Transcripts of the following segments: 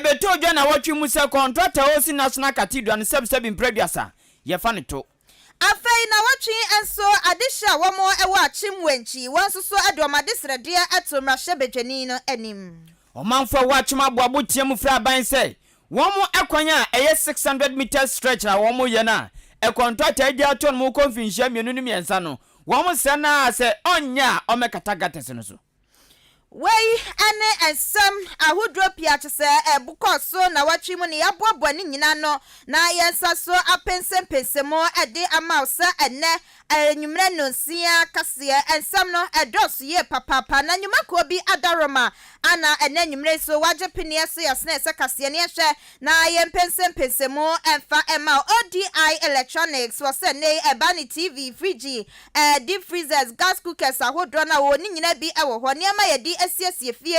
Ɛbɛtɔɔ dwa nnawɔtwe mu sɛ kɔntrata a ɔresi National Cathedral no sɛbsɛbe mprɛ aduasa, yɛfa no to. Afei nnawɔtwe nso adehye a wɔn wɔ Akyem Wenchi wɔn nso so de wɔn adesrɛdeɛ to mmarahyɛbadwani no anim. Ɔmanfo a ɛwɔ Akyem Aboabo teɛ mu frɛ aban sɛ wɔn kwan a ɛyɛ 600 metres stretch a wɔyɛ no a kɔntrata agya ato no mu kɔ mfinhyia mmienu ne mmiɛnsa no, wɔsrɛ no ara sɛ ɔnyɛ a ɔmmɛkata gutters no so. Wei ne nsɛm ahodoɔ pii a kyesɛ ɛbkɔ so nawɔtwe mu ne yɛaboaboa ne nyina ano na yɛnsa so apɛnsɛmpɛnsɛ mu de ama wo sɛ ɛnnɛ anwummerɛ nnɔnsia kaseɛ nsɛm no ɛdɔɔso yie papaapa na nnwumakuo bi adaworoma ana ɛnnɛ anwummerɛ yi so wagye peneɛ so yɛsene sɛ kaseɛ no yɛnhwɛ na yɛmpɛnsɛmpɛnsɛ mu mfa mma wo ODI Electronics wɔ sɛ nnɛ yi ɛba ne TV, frigyi, Deep freezers, gas cookers ahodoɔ no a wɔwɔ ne nyinaa bi wɔ hɔ. Nneɛma a yɛde siesie fie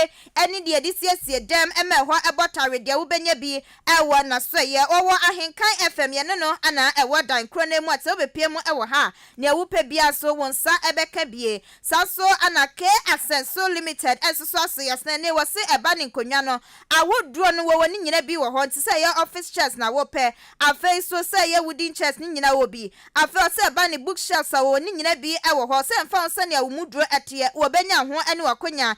ne deɛ yɛde siesie dɛm ma ɛhɔ bɔ tare deɛ wobɛnya bi wɔ n'asoɛeɛ. Wɔwɔ Ahenkan FM, yɛne no na ɛwɔ dan korɔ no mu a sɛ wobɛpue mu wɔ ha a, nea wopɛ biara nso wo nsa bɛka bie. Saa nso na K Asɛnso Limited nso so aso yɛsene ne wɔse ɛba ne nkonnwa no ahodoɔ no wɔwɔ ne nyinaa bi wɔ hɔ nti sɛ ɛyɛ office chairs na wopɛ afei nso sɛ ɛyɛ wooden chairs ne nyinaa wɔ bi. Afei ɔsɛ ɛba ne book shelves a wɔwɔ ne nyina bi wɔ hɔ sɛ ɛmfa ho sɛnea wo mu duro teɛ wɔbɛnya ho ne w'akonya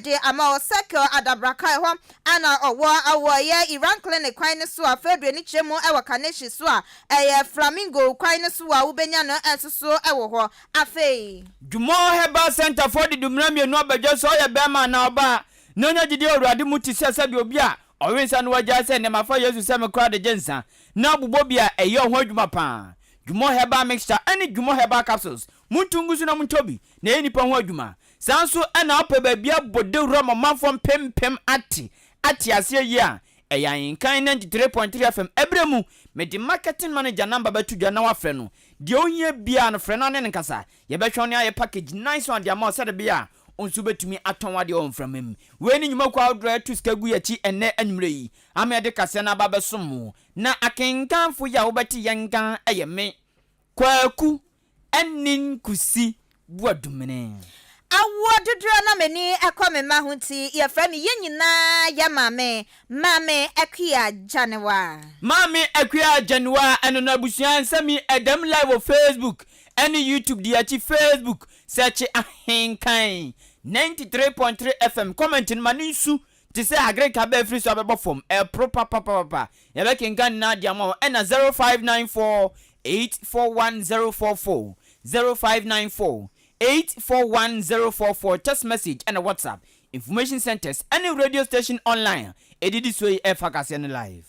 de ama wo. Circle adabraka ɛhɔ na ɔwɔ wɔ ɛyɛ Iran Clinic kwan no so a February ne kyerɛ mu wɔ Kaneshie so a ɛyɛ Flamingo kwan no so a wobɛnya no nso so wɔ hɔ. Afei. Dwumɔ Herbal Centre foɔ de dumena mmienu abadwa sɛ ɔyɛ bɛɛma anaa ɔbaa na onya gyidie wɔ Awurade mu te sɛ sɛdeɛ obi a ɔwe nsa no wagyae sɛ nnɛ mafa Yesu sɛ me kora de gye nsa na bobɔ bi a ɛyɛ ɔho adwuma paa. Dwumɔ Herbal Mixture ne Dwumɔ Herbal Capsules, montu ngu so na montɔ bi na ɛyɛ nnipa ho adwuma. Saa nso na wopɛ baabi abɔ dawuro ama ɔmanfoɔ mpempem ate ate aseɛ yie a, ɛyɛ Ahenkan 93.3 FM. Ɛberɛ mu, mede Marketing Manager number bɛto dwa na woafrɛ no. Deɛ wohia biara no, frɛ no ne no nkasa. Yɛbɛhwɛ wo ne ayɛ package nice one de ama wo sɛdeɛ ɛbɛyɛ a wo nso wobɛtumi atɔn w'adeɛ wɔ mframa mu. Wei ne nnwumakuo ahodoɔ a yɛto sika gu yɛn akyi ɛnnɛ anwummerɛ yi ama yɛde kaseɛ no aba abɛsom mo. Na akenkanfo yi a wobɛte yɛn nka yɛ me, Kwaku Anin Kusi Boadumene. Awoɔ dodoɔ na m'ani kɔ me mma ho nti yɛfrɛ me yɛn nyinaa yɛ maame, Maame Akua Gyanewa. Maame Akua Gyanewa ɛno no abusua nsɛm yi ɛdam live wɔ Facebook ɛne YouTube di akyi Facebook search Ahenkan 93.3 FM comment no ma no nsu Te sɛ agric aba afiri so abɛbɔ fam, ɛporo papapapapa. Yɛbɛkenkan nyinaa de ama wo ɛna 0594 841 044, 0594 841 044, text message ɛna WhatsApp. Information centers ɛne radio station online a ɛdidi soɔ yi ɛrefa kaseɛ no live.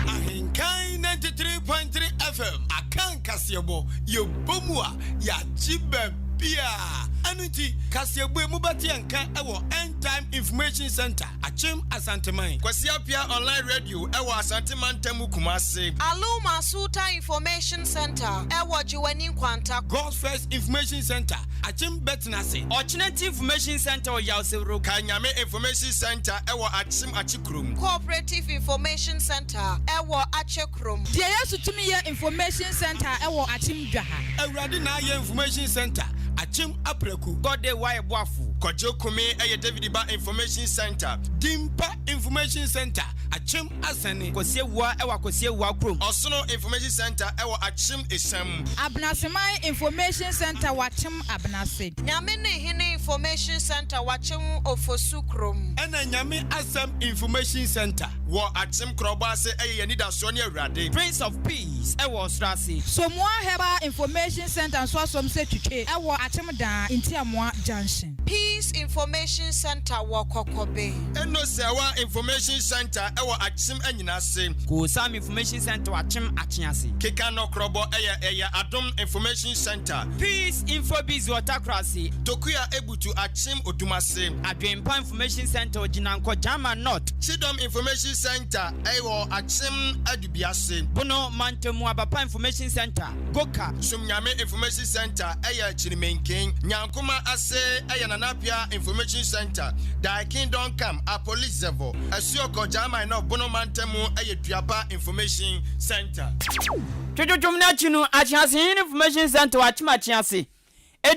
Ahenkan 93.3 FM Akan kaseɛbɔ, yɛbɔ mu a, yɛagye baabiara. Ɛno nti, kaseɛbɔ yi mobɛte yɛn nka wɔ End Time Information Centre, Akyem Asanteman. Kwasi Appiah Online Radio wɔ Asante Mantam mu Kumase. Aluma Sultan Information Centre wɔ Gyewane Nkwanta. God's First Information Centre, Akyem Bɛtenase. Ɔkyenati Information Centre wɔ Yawsewuro. Kanyame Information Centre wɔ Akyem Akyekurom. Cooperative Information Centre wɔ Akyekurom. Deɛ Yesu Tumi Yɛ Information Centre wɔ Akyem Dwaha. Awurade Na Ayɛ Information Centre, Akyem Apraku. God Day Wayɛ Boafo. Kwadwo Kome yɛ David Ba Information Centre. Dimpa Information Centre, Akyem Asɛne. Kwasi Awuah wɔ Akwasi Awuah kurom. Ɔsono Information Centre wɔ Akyem Esiam. Abenaseman Information Centre wɔ Akyem Abenase. Nyame ne Hene Information Centre wɔ Akyem Ofosu kurom. Ɛna Nyame Asɛm Information Centre wɔ Akyem Korɔbɔ ase ɛyɛ yɛn anidasoɔ ne Awurade. Prince of Peace wɔ Ɔsoro ase. Somoa Herbal Information Centre nso asom sɛ twitwe wɔ Akyem Daa, Ntiamoa Junction. Peace Information Centre wɔ Kɔkɔbe. Enosewa Information Centre wɔ Akyem Anyinase. Koosam Information Centre wɔ Akyem Akyease. Keka Nɔkorɔbɔ yɛ ɛyɛ Adom Information Centre. Peace Infobiz wɔ Takorase. Tokua Ebutu Akyem Odumase. Adwenpa Information Centre wɔ Gyinankɔ, Gyama North. Kyidɔm Information Centre wɔ Akyem Adubiase. Bono Mantamu Abapa Information Centre, Goka. Somnyame Information Centre yɛ Kyirimenken. Nyankoma ase yɛ Nana Appiah Information Centre, Thy Kingdom Come, Apolizevo, Asuokɔ, Gyama North, Bono Mantamu yɛ Duapa Information Centre. Twotwotwom no akyi no, Akyease Hene Information Centre wɔ Akyem Akyease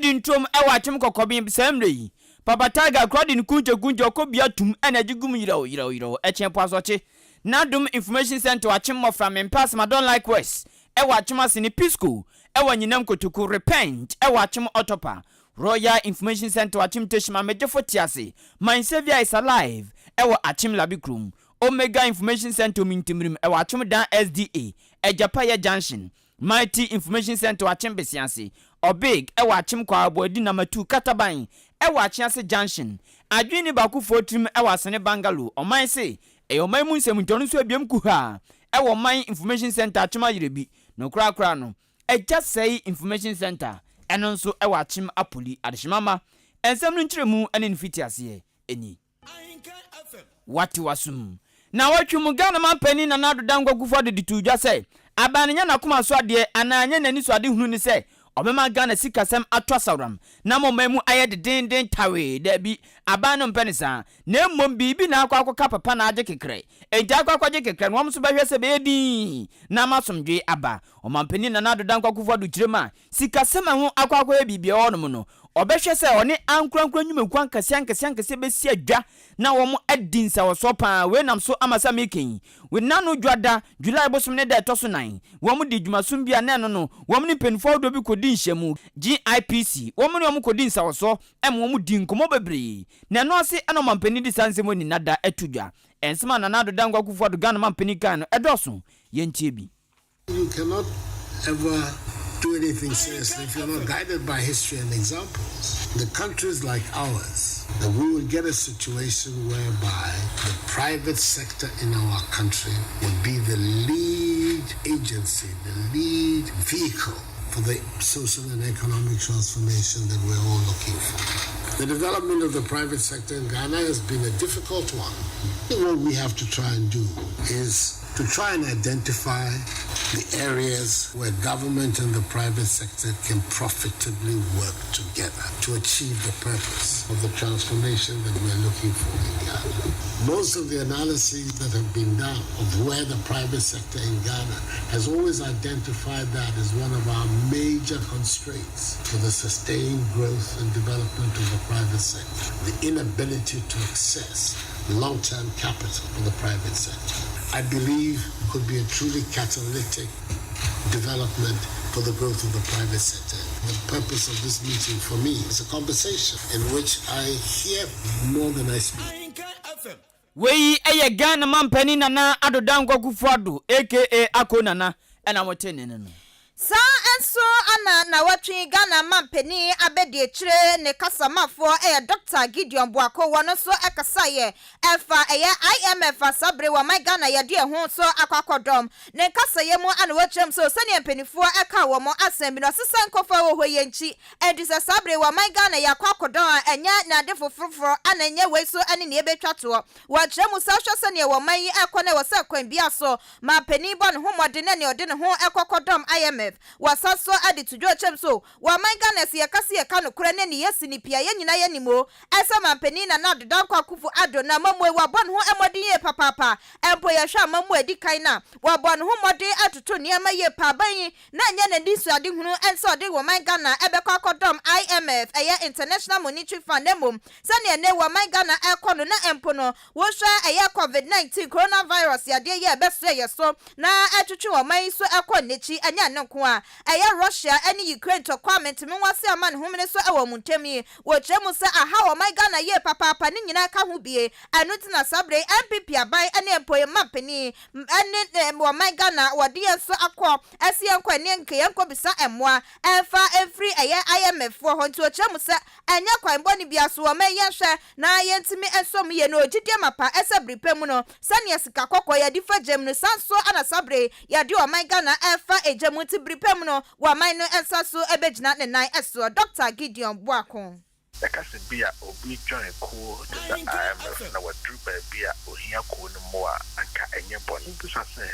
di ntom wɔ Akyem Kɔkɔben saa mmerɛ yi. Papa Tiger koraa de ne kunkye kunkye ɔkɔ bia tum ɛna ɛgye gum yerɛw yerɛw yerɛw ɛkyɛn po asɔkye. N'adom Information Centre wɔ Akyem Mmɔfra Mempɛ Asɛm I don't like words ɛwɔ Akyem Asene Pisco ɛwɔ Anyinam Kotoku Repent ɛwɔ Akyem Ɔtɔpa Royal Information Centre wɔ Akyem Techiman Megyefo Te Ase My Saviour is Alive ɛwɔ Akyem Labi Kurom Omega Information Centre Omintimrim ɛwɔ Akyem Dan SDA Agyapayɛ Junction Mighty Information Centre wɔ Akyem Besiase, Ɔbeg wɔ Akyem Kwaabo Adi Namatu Kataban wɔ Akyease Junction, Adwene Ni Baako Foɔ Tirim wɔ Asene Bungalow, Ɔman se ɛyɛ ɔman mu nsɛm nti ɔno nso abiem kuhaa wɔ Ɔman Information Centre Akyem Ayerɛbi, no korakora no Agya Sɛe Information Centre ɛno nso wɔ Akyem Apoli, Adehyema mma nsɛm no nkyerɛmu ne ne mfitiaseɛ ni. Wate w'asom. Naawɔtwe mu, Ghana manpanin Nana Addo Dankwa Akufo-Addo de too dwa sɛ, aban no nyɛ n'akoma so adeɛ anaa nyɛ n'ani so ade hunu ne sɛ ɔbɛma Ghana sikasɛm atɔ asaworam na ama ɔman mu ayɛ dedeenden tawee. Daabi, aban no mpɛ no saa. Na mmom biribi na akɔ akɔka papa na agye kekrɛ. Enti akɔ akɔgye kekrɛ no, wɔn nso bɛhwɛ sɛ ɛbɛyɛ dinn na ama asomdwoe aba. Ɔmanpanin Nana Addo Dankwa Akufo-Addo kyerɛ mu a, Sikasɛm a ɛho akɔ akɔyɛ biribi wɔ hɔnom no, ɔbɛhwɛ sɛ ɔne ankorankoro nnwumakuo akɛseɛ akɛseɛ akɛseɛ bɛsi adwa na wɔadi nsawɔsoɔ pa ara. Wei nam so ama sɛ mereka yi, Nnano Dwada, July bosome ne da a ɛtɔ so nan, wɔde dwumasom bi a na ɛno no, wɔn ne mpanimfoɔ ahodoɔ bi kɔdi nhyiamu, GIPC, wɔn ne wɔn kɔdi nsawɔsoɔ ma wɔdii nkɔmmɔ bebree. Na ɛno ase na ɔmampanin de saa nsɛm wei nyinaa da to dwa. Nsɛm a Nana Addo Dankwa Akufo-Addo, Ghana mampanin kaeɛ no, ɛdɔɔso. Yɛntie bi. You cannot ever do anything seriously if you're not guided by history and examples. The countries like ours, that we will get a situation whereby the private sector in our country would be the lead agency, the lead vehicle for the social and economic transformation that we're all looking for. The development of the private sector in Ghana has been a difficult one. What we have to try and do is to try and identify the areas where government and the private sector can profitably work together to achieve the purpose of the transformation that we're looking for in Ghana. Most of the analyses that have been done of where the private sector in Ghana has always identified that as one of our major constraints for the sustained growth and development of the private sector, the inability to access long-term capital for the private sector. I believe could be a truly catalytic development for the growth of the private sector. The purpose of this meeting for me is a conversation in which I hear more than I speak. Wei yɛ Ghana mampanin Nana Addo Dankwa Akufo-Addo aka Ako Nana ɛna mote nne no no. Saa nso na nawɔtwe Ghana manpanin abɛdiakyire ne kasamafoɔ yɛ Dɔkta Gideon Boako wɔno nso kasaeɛ ɛfa ɛyɛ IMF a saa bere wɔman Ghana yɛde ɛho nso akɔ akɔdɔm. Ne nkasayɛ mu na wɔkyerɛ mu sɛ sɛdeɛ mpaninfoɔ ɛkaa wɔn asɛm bi no ɔsesa nkɔfoɔ ɛwɔ hɔ yi nkyi ɛnti sɛ saa bere wɔman Ghana yɛakɔ akɔdɔm a ɛnyɛ nade foforɔ na ɛnyɛ wei so ne nea ɛbɛtwa toɔ. Wɔkyerɛ mu sɛ wohwɛ sɛdeɛ wɔman yi ɛkɔ no ɛwɔ sɛ kwan biara so Manpanin bɔ ne ho mmɔden ne nea ɔde ne ho kɔ kɔdɔm IMF. Wɔsan so de to dwa kyɛm so wɔ ɔman Ghana sɛ yɛka se yɛka nokorɛ ne nea yɛsi no pii a yɛn nyinaa yɛnim o ɛsɛ Manpanin Nana Addo Dankwa Akufo Addo na amammuo yi wabɔ ne ho mmɔden yie papaapa mpo yɛhwɛ amammuo a ɛdi kan no a wabɔ ne ho mmɔden atoto nneɛma yie paa aban yi na ɛnyɛ n'anisoadehunu sɛ ɔde ɔman Ghana bɛkɔ akɔdɔm IMF ɛyɛ International Monetary Fund na mmom sɛnea ɛnnɛ wɔ ɔman Ghana ɛrekɔ no na mpo no Wohwɛ ɛyɛ covid 19 coronavirus yadeɛ yi a ɛbɛsoɛ yɛ so na ɛtwetwe ɔman yi so kɔ n'akyi, ɛnyɛ ɛno nko ara, ɛyɛ Russia ne Ukraine ntɔkwa a mentemenwase ama ne homene so wɔ wɔn ntam yi, wɔkyerɛ mu sɛ ahaw ɔman Ghana yie papaapa, ne nyinaa ka ho bie, ɛno nti na saa berɛ yi NPP aban ne mpo yɛn mampanin ne ɔman Ghana wɔde yɛn so akɔ ɛse yɛnkɔ ɛneɛ nka yɛnkɔ bisa mmoa ɛmfa mfiri ɛyɛ IMF foɔ hɔ, nti wɔkyerɛ mu sɛ ɛnyɛ kwan bɔne biara so ɔman yi yɛnhwɛ na yɛntumi nsɔ mu yie no, gyidie mapa sɛ bere pa mu no, sɛdeɛ sika kɔkɔɔ yɛde fa gya mu no, saa nso na saa bere yi yɛde ɔman Ghana refa gya mu, nti bere pa mu no, ɔman no nsa so bɛgyina ne nan soɔ. Dɔkta Gideon Boako. Yɛka sɛ bi a obi join kuo te sɛ IMF na waduru baabi a ohia kuo no mmoa a, anka ɛnyɛ bɔne. Wobisa sɛ,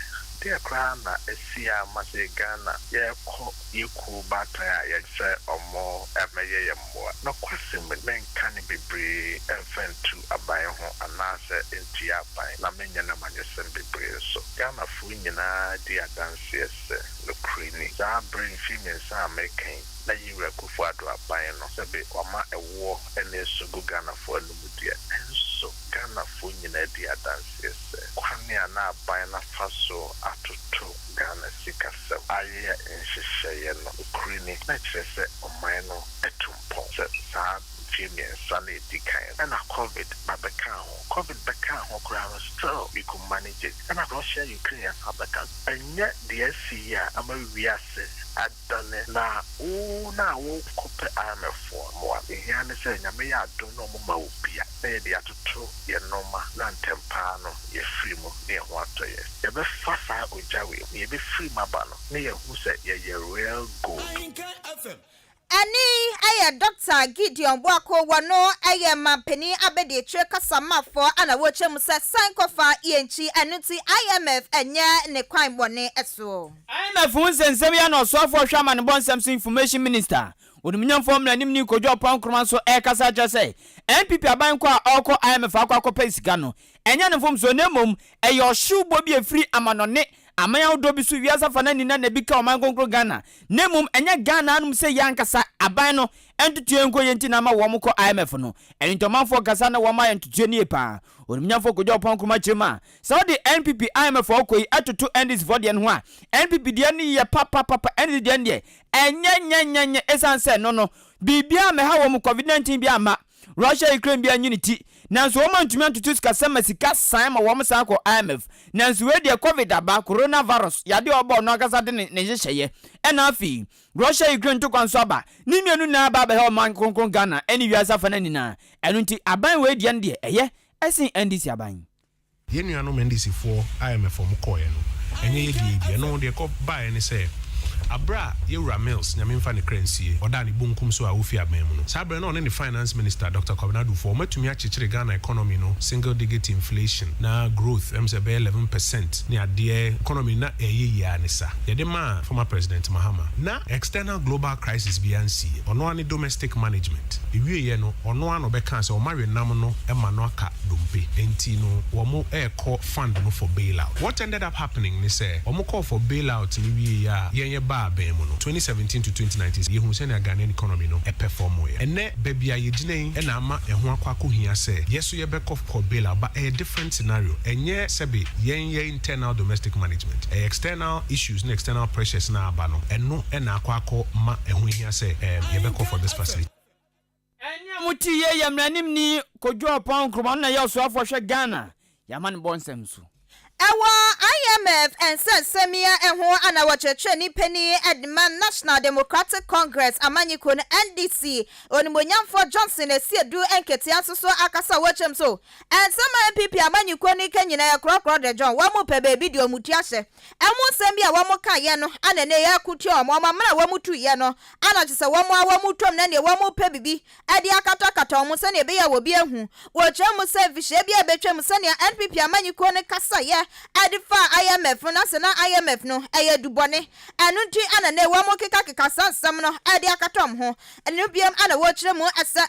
Ɛdeɛn koraa na asi a ama sɛ Ghana yɛrekɔ yɛ kuo baatan a yɛsɛ ɔmo mmɛyɛ yɛn mmoa? Nokwasɛm ni, menka no bebree mfa ntu aban ho anaasɛ ntua aban na menyɛ no amanyɔsɛm bebree nso. Ghanafoɔ nyinaa di adanseɛ sɛ nokorɛ ni, saa bere mfeɛ mmiɛnsa a mereka yi na Yewura Akufo Addo aban no sɛbe wama ɛwoɔ ne nso gu Ghanafoɔ anum deɛ, nanso Ghanafoɔ nyinaa di adanseɛ sɛ kwane a na aban no afa so atoto Ghana sikasɛm ayɛ nhyehyɛeɛ no, nokorɛ ni, na ɛkyerɛ sɛ ɔman no atu mpɔn. Sɛ saa mfeɛ mmiɛnsa no a ɛdi kan no, ɛna Covid ba bɛkaa ho. Covid bɛkaa ho koraa no, still we could manage it. Ɛna Russia Ukraine asan abɛka. Ɛnyɛ deɛ asi yi a ama wiase adane na wo no a wokɔpɛ IMF foɔ mmoa no, ɛhia ne sɛ Nyame yɛ adom na wɔma wo bi a, na yɛde atoto yɛn nnoɔma na ntɛm pa ara no yɛafiri mu na yɛn ho atɔ yɛn. Yɛbɛfa saa ogya wei mu na yɛbɛfiri mu aba no na yɛahu sɛ yɛyɛ real gold. Ahenkan FM. Ɛne yi yɛ Dɔkta Gideon Boako, wɔno yɛ manpanin abadiakyire kasamafoɔ ana wɔkyerɛ mu sɛ san kɔfa yɛnkyi ɛno nti IMF nyɛ ne kwan bɔne soɔ. IMF ho nsɛnsɛm yi ana ɔsoafoɔ ɔhwɛ amanebɔ nsɛm so Information Minister, Onimnyamfoɔ Mmaranimni Kojo Oppong Nkrumah nso ɛrekasa akyerɛ sɛ NPP aban kɔ a ɔrekɔ IMF akɔ akɔpɛ sika no ɛnyɛ ne mfomsoɔ na mmom ɛyɛ ɔhyewbɔ bi a ɛfiri amanɔne aman ahodoɔ bi so wiase afanan nyinaa na ɛbi ka ɔman kronkron Ghana na mmom ɛnyɛ Ghana anom sɛ yɛn ankasa aban no ntotoeɛ nkɔ yie nti na ama wɔn kɔ IMF no. Ɛno nti ɔmanfoɔ kasa na wɔn ayɛ ntotoeɛ no yie paa. Onimnyamfoɔ Kojo Oppong Nkrumah kyerɛ mu a, sɛ wode NPP IMF a ɔkɔ yi toto NDC foɔ deɛ no ho a, NPP deɛ no yɛ papapapa, NDC deɛ no deɛ ɛnyɛ nyɛ nyɛ nyɛ ɛsiane sɛ ɛno no biribiara ammɛha wɔn, Covid 19 biara amma. Russia Ukraine biara nyi ne ti nanso wɔn antumi antoto sikasɛm ma sika san ma wɔn san kɔ IMF nanso wei deɛ covid aba corona virus yadeɛ a ɔbɔ ɔno ankasa de ne ne nhyehyɛeɛ ɛna afei Russia Ukraine ntokwa nso aba ne mmienu nyinaa aba abɛha ɔman kronkron Ghana ɛne wiase afana nyinaa ɛno nti aban wei deɛ no deɛ ɛyɛ ɛsen NDC aban. Yɛn nuanom NDC foɔ IMF ɔmo kɔɔeɛ no, ɛnyɛ yɛ deɛ yi bi. Ɛno deɛ ɛkɔ baeɛ ne sɛ, aberɛ a yɛwura Mills, Nyame mfa ne kra nsie, ɔdaa ne bonkum so a ɔfiri aban mu no, saa berɛ no na ɔne ne Finance Minister Doctor Kwabena Duffuor ɔmo atumi akyekyere Ghana economy no single digit inflation na growth ɛm sɛ ɛbɛyɛ 11 percent ne adeɛ, economy no na ɛɛyɛ yie ara ne sa. Yɛde maa former President Mahama. Na external global crisis biara nsiiɛ. Ɔno ara ne domestic management. Ɛwieɛ no, ɔno ara na ɔbɛkaa sɛ ɔma we nam no ma no aka dompe. Enti no wɔn rekɔ fund no for bail out. What ended up happening ne sɛ wɔn kɔɔ for bail out no wieeɛ a yɛn yɛbaa abɛn mu no, 2017 to 2019, yɛhuu sɛnea Ghanaian economy no performoeɛ. Ɛnnɛ baabi a yɛgyina yi na ama ɛho akɔ akɔhia sɛ yɛ nso yɛbɛkɔ for bail out but ɛyɛ different scenario. Ɛnyɛ sɛbe yɛn yɛ internal domestic management, ɛyɛ external issues ne external pressures no a aba no, ɛno na akɔ akɔ ma ɛho ahia sɛ yɛbɛkɔ for this facility. Ɛnne a mote yei yɛ mmaranimni Kojo Oppong Nkrumah, ɔno na ɛyɛ ɔsoafoɔ hwɛ Ghana y'amanebɔ nsɛm so. Ɛwɔ IMF nsɛnsɛm yi ho na wɔkyerɛkyerɛni panin de ma National Democratic Congress amanyɔkuo no, NDC, Onimuonyamfoɔ Johnson Asiedu Nketia nso so akasa a wɔkyerɛ mu so nsɛm a NPP amanyɔkuo no reka nyinaa yɛ korɔkorɔ de John wɔn pɛ baabi de wɔn ti ahyɛ Ɛmo nsɛm bi a wɔn kaeɛ no ana ɛnɛ yi ako tia wɔn, wɔn amena a wɔn tuiɛ no ana kyesɛ wɔn ara wɔn tɔm na ɛneɛ wɔn repɛ bibi de akatakata wɔn sɛdeɛ ɛbɛyɛ a obi ahu. Wɔkyerɛ mu sɛ mfihyia bi a ɛbɛtwam sɛdeɛ NPP amanyikuo no kasaeɛ de faa IMF no na sɛ na IMF no ɛyɛ adubɔne ɛno nti ana ɛnɛ wɔn rekekakeka saa nsɛm no de akata wɔn ho. Ɛno biom ana wɔkyerɛ mu sɛ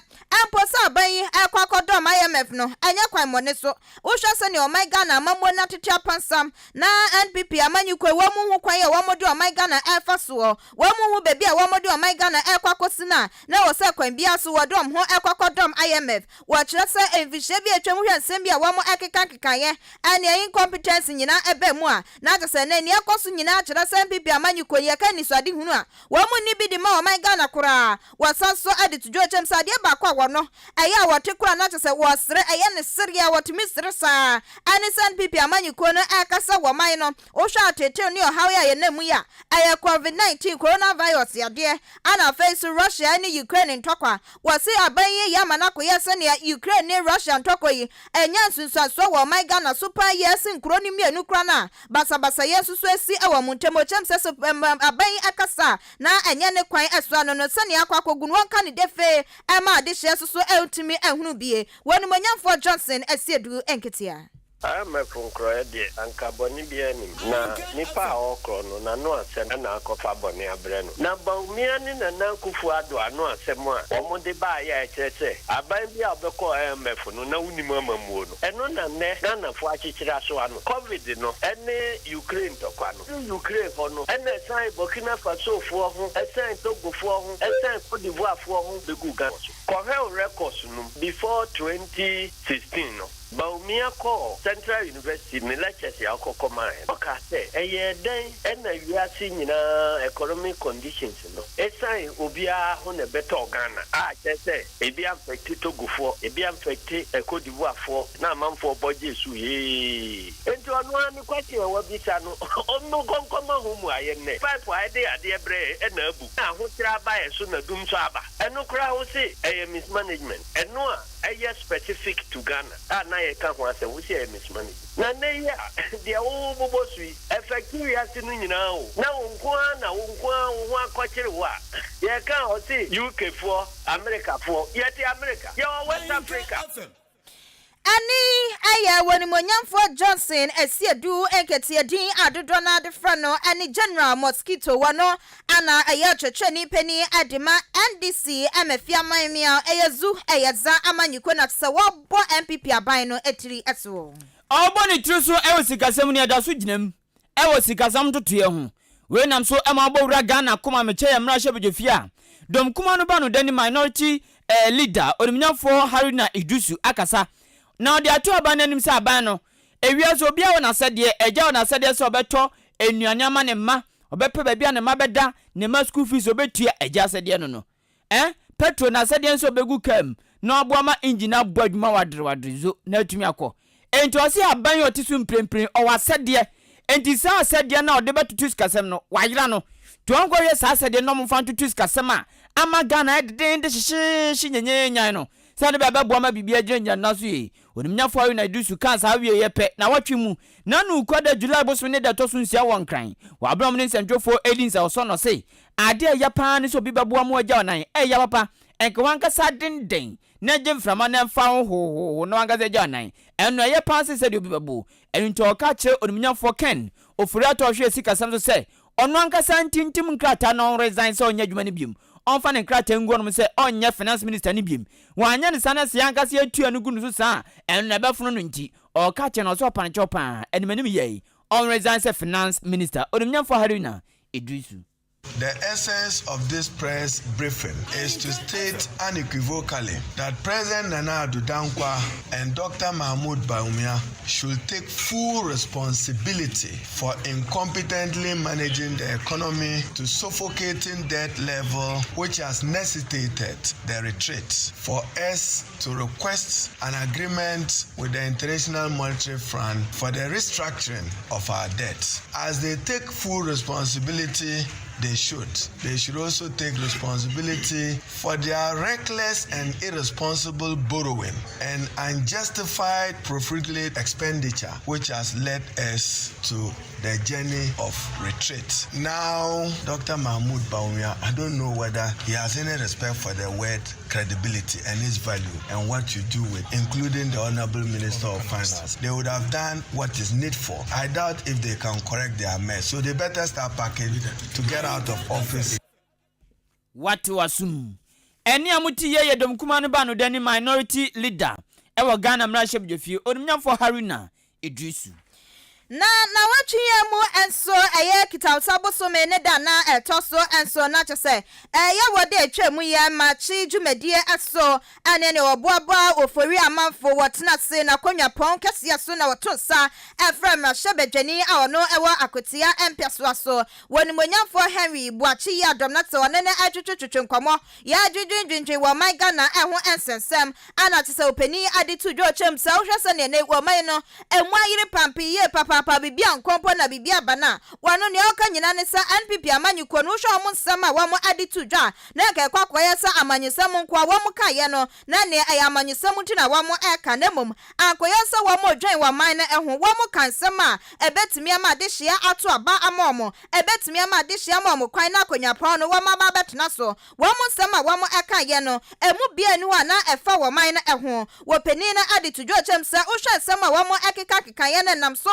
mpo sɛ aban yi rekɔ akɔdɔm IMF no ɛnyɛ kwan mmɔne so. Wohwɛ sɛnea ɔman Ghana amammuo no atete apansam na NPP amanyikuo yi wɔn nhu kwan a wɔn de ɔman Ghana ɛrefa soɔ, wɔn nhu baabi a wɔn de ɔman Ghana ɛrekɔ akɔsi no a, na ɛwɔ sɛ kwan biara so wɔde wɔn ho ɛkɔ akɔdɔm IMF. Wɔkyerɛ sɛ mfihyia bi a atwam wohwɛ nsɛm bi a wɔn ɛkeka kekaeɛ ɛne incompetence nyinaa ɛbaa mu a, na kyerɛ sɛ ɛnɛ nea ɛkɔ so nyinaa kyerɛ sɛ NPP amanyikuo yi yɛka anisoadehunu a wɔn nni bi de ma ɔman Ghana koraa. Wɔsan nso de to dwa kyerɛ mu sɛ adeɛ baako a wɔno ɛyɛ a wɔte koraa na kyerɛ sɛ wɔsere, ɛyɛ ne sereɛ a wɔtumi sere saa ɛne sɛ NPP amanyɔkuo no ɛrekasa wɔ ɔman no, wohwɛ ateetew ne ɔhaw yi a yɛnam mu yi a, ɛyɛ Covid 19, Coronavirus, yadeɛ, ɛna afei nso Russia ne Ukraine ntɔkwa. Wɔse aban yi reyɛ ama no akɔyɛ sɛnea Ukraine ne Russia ntɔkwa yi anya nsunsuansoɔ wɔ ɔman Ghana so paa yi ɛsen nkuro no mmienu koraa no a basabasayɛ nso so asi wɔ wɔn ntam. Ɔkyerɛ mu sɛ sɛ aban yi ɛkasa a na ɛnyɛ ne kwan so ano no sɛnea akɔ akɔgu no wɔnka no defee ɛma adehyeɛ nso so ntumi nhunu bie. Wɔ Animuonyamfoɔ Johnson Asiedu Nketea. IMF nkorɔeɛ deɛ, anka bɔne biara nnim. Na nipa a ɔrekorɔ no, n'ano asɛm na akɔfa bɔne abrɛ no. Na Bawumia ne Nana Akufo Addo ano asɛm a wɔde baeɛ a ɛkyerɛ sɛ aban bi a ɔbɛkɔ IMF no na wonnim amammuo no, ɛno na nnɛ Ghanafoɔ akyekyere asoa no. Covid no ne Ukraine ntɔkwa no. Ɛfiri Ukraine hɔ no na ɛsan Burkina Fasofoɔ ho, ɛsan Togofoɔ ho, ɛsan Cote d'Ivoirefoɔ ho bɛguu Ghana so. Kɔhwɛ wo records no mu, before 2016 no, Bawumia kɔɔ Central University ne lectures a ɔkɔ kɔmaeɛ no, ɔkaa sɛ, Ɛyɛɛ dɛn na wiase nyinaa economic conditions no ɛsiane obiara ho na ɛbɛtɔɔ Ghana a kyerɛ sɛ ebi amfɛkte Togofoɔ, ebi amfɛkte Cote d'Ivoirefoɔ na amanfoɔ bɔ gyee so yee. Enti ɔno ara ne question a wabisa no ɔno nkɔnkɔma ho mmuaeɛ nnɛ. Pipe a ɛde adeɛ brɛ yɛn na abu na ahokyerɛ aba yɛn so na dum nso aba. Ɛno koraa wo se ɛyɛ mismanagement. Ɛno a ɛyɛ specific to Ghana a na yɛka ho asɛm wo se ɛyɛ mismanagement. Na nnɛ yi a deɛ wo bobɔ so yi affect wiase no nyinaa o. Na wo nko ara na wo nko ara wo ho akɔkyere wo a yɛka a ɔse UK foɔ, America foɔ. Yɛte America. Yɛwɔ West Africa. Ɛnne yi yɛ Onimuonyamfoɔ Johnson Asiedu Nketeɛ din a dodoɔ no ara de frɛ no ne General Mosquito wɔ no ana ɛyɛ ɔkyerɛkyerɛni panin de ma NDC Mafia Amanmea ɛyɛ zu ɛyɛ za amanyɔkuo na kyesɛ wɔbɔ NPP aban no tiri so. Ɔrebɔ ne tiri so wɔ sikasɛm mu no, ɛda so gyina mu wɔ sikasɛm ntotoeɛ ho. Wei nam so ma wɔbɔ wura Ghana koma mekyɛ yɛn mmarahyɛbadwafie a dɔm kumaa no ba no dani Minority Leader Onimnyafoɔ Haruna Iddrisu akasa na ɔde ato aban no anim sɛ aban no ewiase obiara wɔ n'asɛdeɛ, agya wɔ n'asɛdeɛ sɛ ɔbɛtɔ nnuane ama ne mma, ɔbɛpɛ baabi a ne mma bɛda, ne mma school fees ɔbɛtua, agya asɛdeɛ no no. Eh, petrol na sɛdeɛ nso ɔbɛgu kaa mu na waboa ma engine no abɔ adwuma wadrewadre zo na atumi akɔ. Enti ɔse aban yi ɔte so mprempren ɔwɔ asɛdeɛ, enti saa asɛdeɛ no a ɔde bɛtoto sikasɛm no wayera no. Nti ɔnkɔhwɛ saa asɛdeɛ no na ɔmfa ntoto sikasɛm a ama Ghana ayɛ dedeende hyehyeehye nyenyenyan no sɛdeɛ ɛbɛyɛ a ɛbɛboa ma biribi agyinagyina ne nan so yie. Onimnyafo Haruna Iddrisu kaa saa wieeɛ pɛ nawɔtwe mu nanu Kwada July bosome ne da ɛtɔ so nsia wɔ Nkran wɔ aberɛ a wɔne nsɛntwerɛfoɔ redi nsawɔsɔ no ɔse Ade a ɛya paa ne sɛ obi bɛboa ma wagya ɔnan. Ɛya papa. Ɛnka w'ankasa denden na gye mframa na ɛmfa wo hohoho na w'ankasa agya ɔnan. Ɛno ɛyɛ paa sen sɛdeɛ obi bɛbo. Ɛno nti ɔka kyerɛ onimnyamfoɔ Ken Ofori-Atta a ɔhwɛ sikasɛm so sɛ ɔno ankasa ntintim nkrataa na ɔnresign sɛ ɔnyɛ adwuma no biom. Ɔmfa ne nkrataa ngu hɔnom sɛ ɔnyɛ finance minister no biom. Wanyɛ no saa na sɛ yɛn ankasa yɛtua no gu no so saa a, ɛno na ɛbɛfono no nti ɔka kyerɛ no ɔsɛ ɔpa no kyɛw paa. Animanim yɛe. Ɔnresign sɛ finance minister. Onimnyamfoɔ Haruna Iddrisu. The essence of this press briefing is to state unequivocally that President Nana Addo Dankwa and Dr. Mahmoud Bawumia should take full responsibility for incompetently managing the economy to suffocating debt level which has necessitated the retreat for us to request an agreement with the International Monetary Fund for the restructuring of our debt. As they take full responsibility, they should. They should also take responsibility for their reckless and irresponsible borrowing and unjustified profligate expenditure, which has led us to the journey of retreat. Now, Dr. Mahmoud Bawumia, I don't know whether he has any respect for the word credibility and its value and what you do with, including the Honorable Minister of Finance. They would have done what is needful. I doubt if they can correct their mess. So they better start packing to get out of office. Wate w'asom. Ɛnne a mote yei yɛ dɔm kumaa no baanodani Minority Leader wɔ Ghana Mmarahyɛbdwafie, Onimnyamfoɔ Haruna Iddrisu. Na nawɔtwe yi mu nso ɛyɛ Kitawsa bosome ne da na ɛtɔ so nso na kyɛ sɛ ɛyɛ wɔ da atwa mu yi Makye dwumadie so ɛne ne wɔboaboa Ofori amanfo wɔtena ase n'akonnwa pɔn kɛseɛ so na wɔto nsa frɛ mmarahyɛbadwani a ɔno wɔ Akwatia mpɛsoa so wɔ Onimuonyamfoɔ Henry Boakye Yiadom na sɛ ɔne no retwetwetwetwe nkɔmmɔ Yɛadwendwendwen wɔ ɔman Ghana ho nsɛnsɛm a na kyesɛ ɔpanin ade to dwa ɔkyɛm sɛ wohwɛ sɛdeɛ nnɛ wɔ ɔman no ɛmu ayere pampee yie papaapa. papaapa biribi ankɔ mpo na biribi aba no a, wɔno nea ɔka nyinaa ne sɛ NPP amanyɔkuo no wohwɛ wɔn nsɛm a wɔn de to dwa a na anka ɛkɔ akɔyɛ sɛ amanyɔsɛm nko a wɔn kaeɛ no na nea ɛyɛ amanyɔsɛm nti na wɔn reka na mmom ankɔyɛ sɛ wɔn redwen wɔn man no ho. Wɔn ka nsɛm a ɛbɛtumi ama adehyeɛ ato aba ama wɔn, ɛbɛtumi ama adehyeɛ ama wɔn kwan na akonnwapɔn no wɔn aba abɛtena so. Wɔn nsɛm a wɔn kaeɛ no, ɛmu biara nni hɔ a na ɛfa wɔn man no ho. Wɔ panin no ade to dwa kyɛm sɛ wohwɛ nsɛm a wɔn kekakekaeɛ no ɛnam so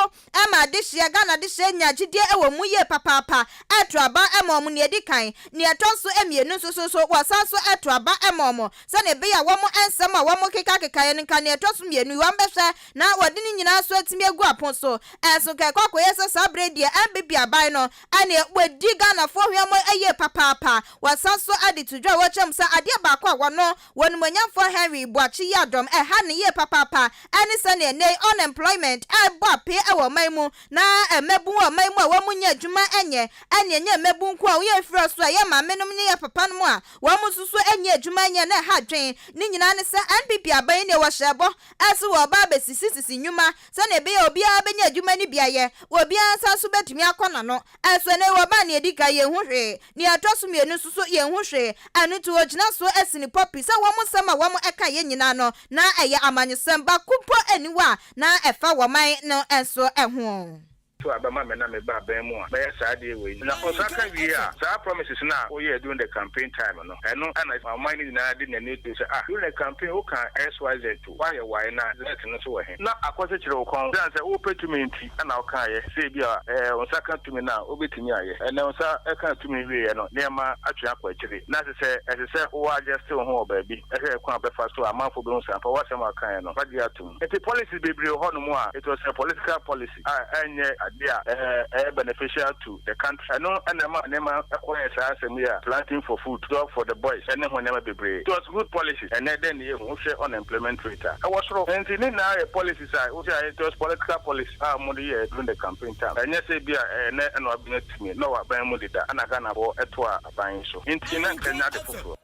ma adehyeɛ, Ghana adehyeɛ nya gyidie wɔ mu yie papaapa, ɛto aba ma wɔn nea ɛdi kan, nea ɛtɔ so mmienu nso so so wɔsan nso to aba ma wɔn sɛdeɛ ɛbɛyɛ a wɔn nsɛm a wɔn kekakekaeɛ no nka nea ɛtɔ so mmienu yi wɔn bɛhwɛ na wɔde ne nyinaa nso atumi agu apon so. Ɛnso nka ɛkɔ akɔyɛ sɛ saa berɛ yi deɛ NPP aban no ɛneɛ wɔadi Ghanafoɔ hwammɔ yie papaapa. Wɔsan nso de to dwa a wɔkyerɛ mu sɛ adeɛ baako a wɔno Wɔnimonyamfoɔ Henry Boakye Yiadom ɛha no yie papaapa ɛne sɛdeɛ nnɛ yi unemployment ɛrebɔ apee wɔ ɔman mu na mmabun wɔ ɔman mu a wɔn nnya adwuma nyɛ ɛne ɛnyɛ mmabun nko a woyɛ mfiri ɔso a ɛyɛ maamenom ne yɛ papanom a wɔn nso so nnya adwuma nyɛ na ɛha adwene ne nyinaa ne sɛ NPP aban yi deɛ wɔhyɛɛ bɔ ɛse wɔreba abɛsisi sisi nnwuma sɛdeɛ ɛbɛyɛ a obiara bɛnya adwuma no bi ayɛ obiara nsa nso bɛtumi akɔ n'ano Ɛnso ɛnnɛ yi wɔbaa nea edi kan, yenhu hwee, nea ɛtɔ so mmienu nso so, yenhu hwee. Ɛno nti wogyina so si no pɔ pi sɛ wɔn nsɛm a wɔkaeɛ nyinaa no, na ɛyɛ amanyɔsɛm, baako mpo nni hɔ a na ɛfa wɔn man no nso ho. To aba ma me na meba aban mu a, mɛyɛ saa adeɛ wei. Na ɔsan ka wie a, saa promises no a woyɛɛ during the campaign time no, ɛno na ɔman no nyinaa de n'ani to sɛ, ah, during the campaign wokaa XYZ o, woayɛ Y na Z no nso wɔ he? Na akɔkyekyere wo kɔn. Esiane sɛ wopɛ tumi nti na wokaeɛ sɛ ebia wo nsa ka tumi no a, wobɛtumi ayɛ. Ɛnnɛ wo nsa kaa tumi wieeɛ no, nneɛma atwe akɔ akyiri. Na ɛsɛ sɛ ɛsɛ sɛ wo adjust wo ho wɔ baabi, hwɛ kwan a wobɛfa so a amanfoɔ bɛhu sɛ ampa w'asɛm a wokaeɛ no, woagye atom. Nti policies bebree wɔ hɔnom a, it was a political policy a ɛnyɛ adeɛ a ɛyɛ beneficial to the country. Ɛno na ɛma nneɛma kɔyɛɛ saa asɛm yi a planting for food, job for the boys ne ho nneɛma bebree. It was good policy. Ɛnnɛ dɛn na yɛhu? Wohwɛ unemployment rate a, ɛwɔ soro. Nti ne nyinaa yɛ policies a wohwɛ a it was political policy a wɔde yɛɛ during the campaign time. Ɛnyɛ sɛ ebia ɛnnɛ na wɔabɛnya tumi na wɔwɔ aban mu deda na Ghanafoɔ toaa aban yi so. Nti na nka ɛnyɛ ade foforɔ.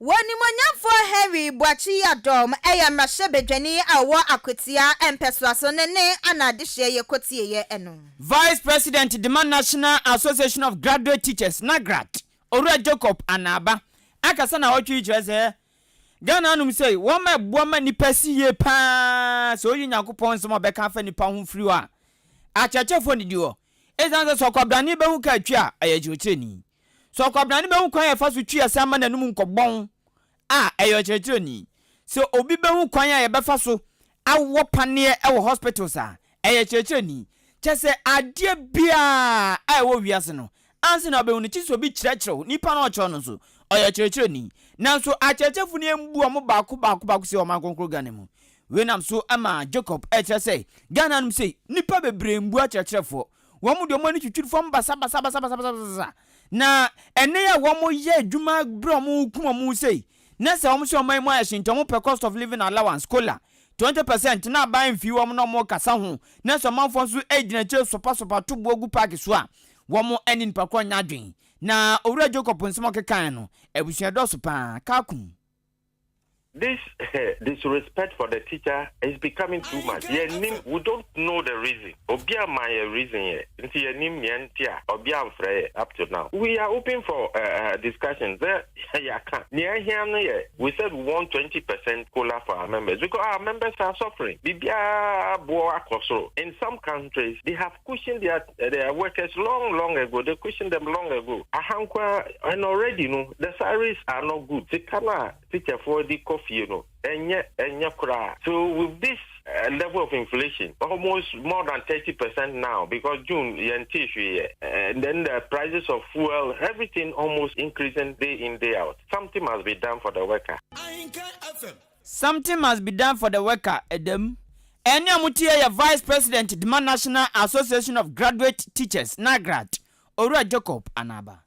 W'Onimuonyamfoɔ Henry Boakye Yiadom yɛ mmarahyɛbadwani a ɔwɔ Akwatia mpɛsoa so ne ne ana adehyeɛ yɛ kɔtieɛ no. Vice President de ma National Association of Graduate Teachers, NAGRAT, Owura Jacob Anaaba akasa naawɔtwe yi kyerɛ sɛ Ghana anom sei wɔn ma ɛboa ma nnipa si yie paa sɛ oyi Nyankopɔn nsɛm a ɔbɛka afa nnipa ho firi hɔ a akyerɛkyerɛfoɔ nnidi hɔ esiane sɛ sɛ ɔkwabrane bɛhu kaa twi a ɛyɛ kyerɛkyerɛni. Sɛ ɔkwabena no behu kwan a yɛfa so twi ɛsɛn ma n'anom nkɔbɔn a, ɛyɛ ɔkyerɛkyerɛni. Sɛ obi behu kwan a yɛbɛfa so awɔ paneɛ wɔ hospitals a, ɛyɛ kyerɛkyerɛni. Kyerɛ sɛ, adeɛ biara a ɛwɔ wiase no, ansa na wobɛhu no, gye sɛ obi kyerɛkyerɛ wo. Nipa no a ɔkyerɛ wo no nso, ɔyɛ ɔkyerɛkyerɛni. Nanso akyerɛkyerɛfo no yɛmbu wɔn baako baako baako sei wɔ ɔman kronkron Ghana mu. Wei nam so ma Jacob rekyerɛ sɛ, Ghana hanom sei, nnipa bebree mbu akyerɛkyerɛfoɔ. Wɔn deɛ wɔn ani twitwiri fam basabasabasabasabasa. Na ɛnɛ yi a wɔyɛ adwuma berɛ a wɔrekum wɔn sei, na sɛ wɔn sɛ ɔman mu ayɛ hye nti wɔpɛ cost of living allowance, COLA, 20 percent na aban mfii wɔn na wɔrekasa ho, na sɛ ɔmanfoɔ nso gyina akyire sopasopa to boɔ gu paake so a, wɔn ne nipa korɔ nyɛ adwene. Na Owura Jacob nsɛm a ɔkekaeɛ no, abusua dɔɔso paa. Kakum. This disrespect for the teacher is becoming too much. Yɛnnim, we don't know the reason. Obi amma yɛ reason yɛ, nti yɛnnim nea nti a obi amfrɛ yɛ up to now. We are open for discussion sɛ yɛaka. Nea ɛhia no yɛ, we said we want 20% COLA for our members because our members are suffering. Biribiara boɔ akɔ soro. In some countries, they have cushioned their their workers long long ago. They cushioned them long ago. Aha nko ara, and already no, the salaries are not good. Sika no a teacherfoɔ de kɔ fie no, ɛnyɛ ɛnyɛ koraa. So with this uh, level of inflation, almost more than 30% now, because June, yɛntee hwee yɛ. And then the prices of fuel, everything almost increasing day in, day out. Something must be done for the worker. Something must be done for the worker, ɛdam. Ɛnne a moteɛ yɛ Vice President dema National Association of Graduate Teachers, NAGRAT, Owura Jacob Anaba.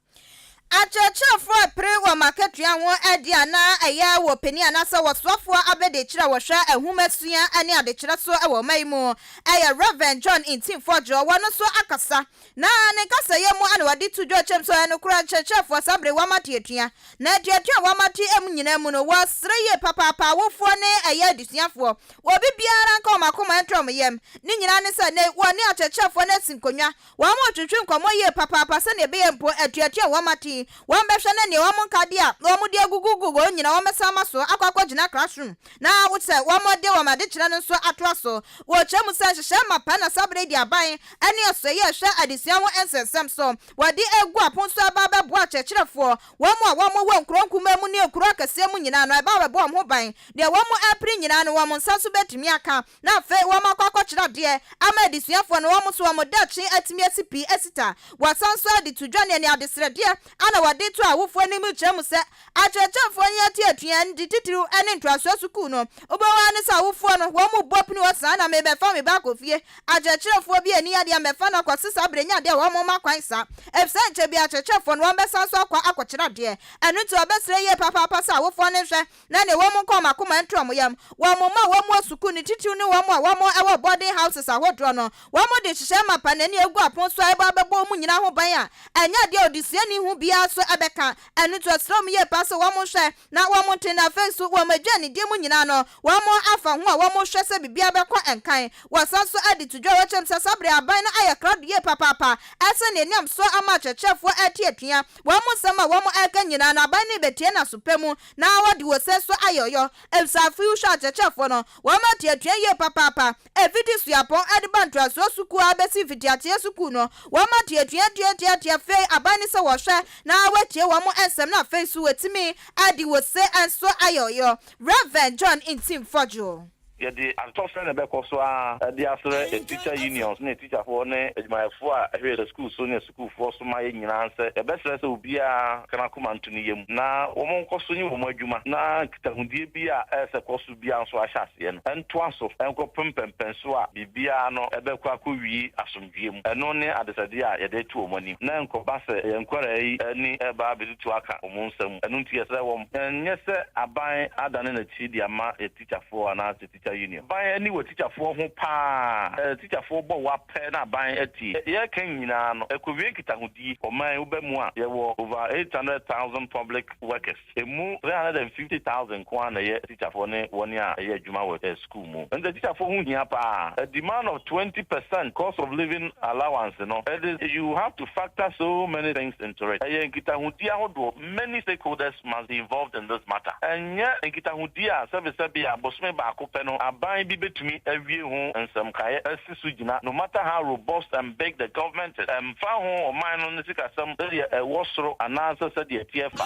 Akyerɛkyerɛfoɔ repere wɔn akatua ho adi a na ɛyɛ wɔ panin anaasɛ wɔsoafoɔ abadiakyire a wɔhwɛ nhomasua ne adekyerɛ so wɔ ɔman yi mu yɛ Rev. John Ntim Fordjour, wɔn nso akasa na ne nkasayɛ mu na wɔde to dwa kyerɛ mu sɛ ɔyɛ nokorɛ akyerɛkyerɛfoɔ saa bere wɔn atuatua na atuatua a wɔn ate mu nyinaa mu no wɔsrɛ yie papaapa awofoɔ ne ɛyɛ adesuafoɔ obi biara nka wɔn akoma nto wɔn yam ne nyinaa ne sɛ nnɛ wɔne akyerɛkyerɛfoɔ no asi nkonnwa Wɔretwetwe nkɔmmɔ yie papaapa sɛdeɛ ɛbɛyɛ mpo atuatua wɔn ate. Wɔbɛhwɛ na nea wɔn nkadeɛ a wɔde agugugu hɔ nyinaa wɔbɛsan ama so akɔ akɔgyina classroom na sɛ wɔde wɔn adekyerɛ no nso atoa so. Wɔkyerɛ mu sɛ nhyehyɛe mapa na saa bere yi de aban ne ɔsɔeɛ a ɛhwɛ adesua ho nsɛnsɛm so wɔde agu apon so aba abɛboa akyerɛkyerɛfoɔ, wɔn a wɔwɔ nkuro nkumaa mu ne nkuro akɛseɛ mu nyinaa no ɛba abɛbɔ wɔn ho ban. Deɛ wɔrepere nyinaa no wɔn nsa nso bɛtumi aka. Na afei wɔakɔ akɔkyerɛ adeɛ ama adesuafoɔ no, wɔn nso wɔn daakye atumi asi pi asi ta. Wɔasan nso de to dwa ne ne adesrɛdeɛ a na wɔde to awofoɔ anim rekyerɛ mu sɛ akyerɛkyerɛfoɔ yi atuatua nti titiriw ne ntoasoɔ sukuu no. Wobɛhu ara ne sɛ awofoɔ no wɔn mu bɔ pini hɔ saa na merebɛfa me ba akɔ fie. Akyerɛkyerɛfoɔ bi anni adeɛ a mɛfa no akɔ sesa berɛ nya adeɛ a wɔmma kwan saa efisɛ nkyɛ biara akyerɛkyerɛfoɔ no wɔbɛsan nso akɔ akɔkyerɛ adeɛ. Ɛno nti wɔbɛsrɛ yie papaapa sɛ awofoɔ no nhwɛ na nea wɔn nka wɔn akoma nto wɔn yam, wɔn mma a wɔwɔ sukuu no titiriw ne wɔn a wɔwɔ boarding houses ahodoɔ no, wɔde nhyehyɛe mapa na ani agu apon so a ɛbɔ abɛbɔ wɔn nyinaa ho ban a ɛnyɛ adeɛ a odesuani ho biara nso bɛka. Ɛno nti ɔsrɛ wɔn yie paa sɛ wɔnhwɛ na wɔnte na afei nso wɔn aduanedie mu nyinaa no wɔafa ho a wɔhwɛ sɛ biribiara bɛkɔ nkan. Wɔsan nso de to dwa wɔ kyerɛm sɛ saa bere aban no ayɛ krado yie papaapa sɛnea ɛnam so ama akyerɛkyerɛfoɔ ate atua wɔn nsɛm a wɔreka nyinaa no aban no rebɛtie no aso pa mu Na wɔde ose nso ayɛ ɔyɔ, efisɛ afe yi wohwɛ akyerɛkyerɛfoɔ no, wɔn atuatua yie papaapa. Ɛfiti suapɔn de ba ntoasoɔ sukuu ara bɛsi mfitiaseɛ sukuu no, wɔn atuatua atuatua afei aban no sɛ wɔhwɛ na wɔatie wɔn nsɛm na afei nso wɔatumi de ose nso ayɛ ɔyɔ. Rev. John Ntim Fodjo. Yɛde atɔsrɛ na ɛbɛkɔ so ara de asrɛ teacher unions ne atikyafoɔ ne adwumayɛfoɔ a ɛhwɛ yɛn sukuu so ne asukuufoɔ so ma yɛn nyinaa sɛ yɛbɛsrɛ sɛ obiara nka n'akoma nto ne yam na wɔnkɔ so nyɛ wɔn adwuma na nkitahodie bi a ɛsɛ sɛ ɛkɔ so biara nso ahyɛ aseɛ no ntoa so nkɔpem mpɛnpɛnsoɔ a biribiara no bɛkɔ akɔwie asomdwoeɛ mu. Ɛno ne adesrɛdeɛ a yɛde reto wɔn anim na ɛnkɔba sɛ yɛn nkwadaa yi ani reba abɛtutu aka wɔn nsa mu. Ɛno nti yɛsrɛ wɔn, ɛnyɛ sɛ aban adane n'akyi de ama yɛn Tikyafoɔ anaasɛ teacher union. Aban ani wɔ tikyafoɔ ho paa. Sɛ tikyafoɔ bɔ wa pɛ na aban atie. Yɛreka nyinaa no, ɛkɔwie nkitahodie. Ɔman yi woba mu a, yɛwɔ over 800,000 public workers. Ɛmu 350,000 nko ara na ɛyɛ tikyafoɔ ne wɔn a ɛyɛ adwuma wɔ sukuu mu. Ɛnti tikyafoɔ ho hia paa. A demand of 20 percent cost of living allowance no, it is, you have to factor so many things into it. Ɛyɛ nkitahodie ahodoɔ. Many stakeholders must be involved in this matter. Ɛnyɛ nkitahodi a sɛbesɛbe a bosome baako pɛ no aban bi betumi awie ho nsɛmkaeɛ asi so gyina no matter how robust and big the government is, ɛmfa ho ɔman no ne sikasɛm sɛdeɛ ɛwɔ soro anaasɛ sɛdeɛ ɛteɛ fa.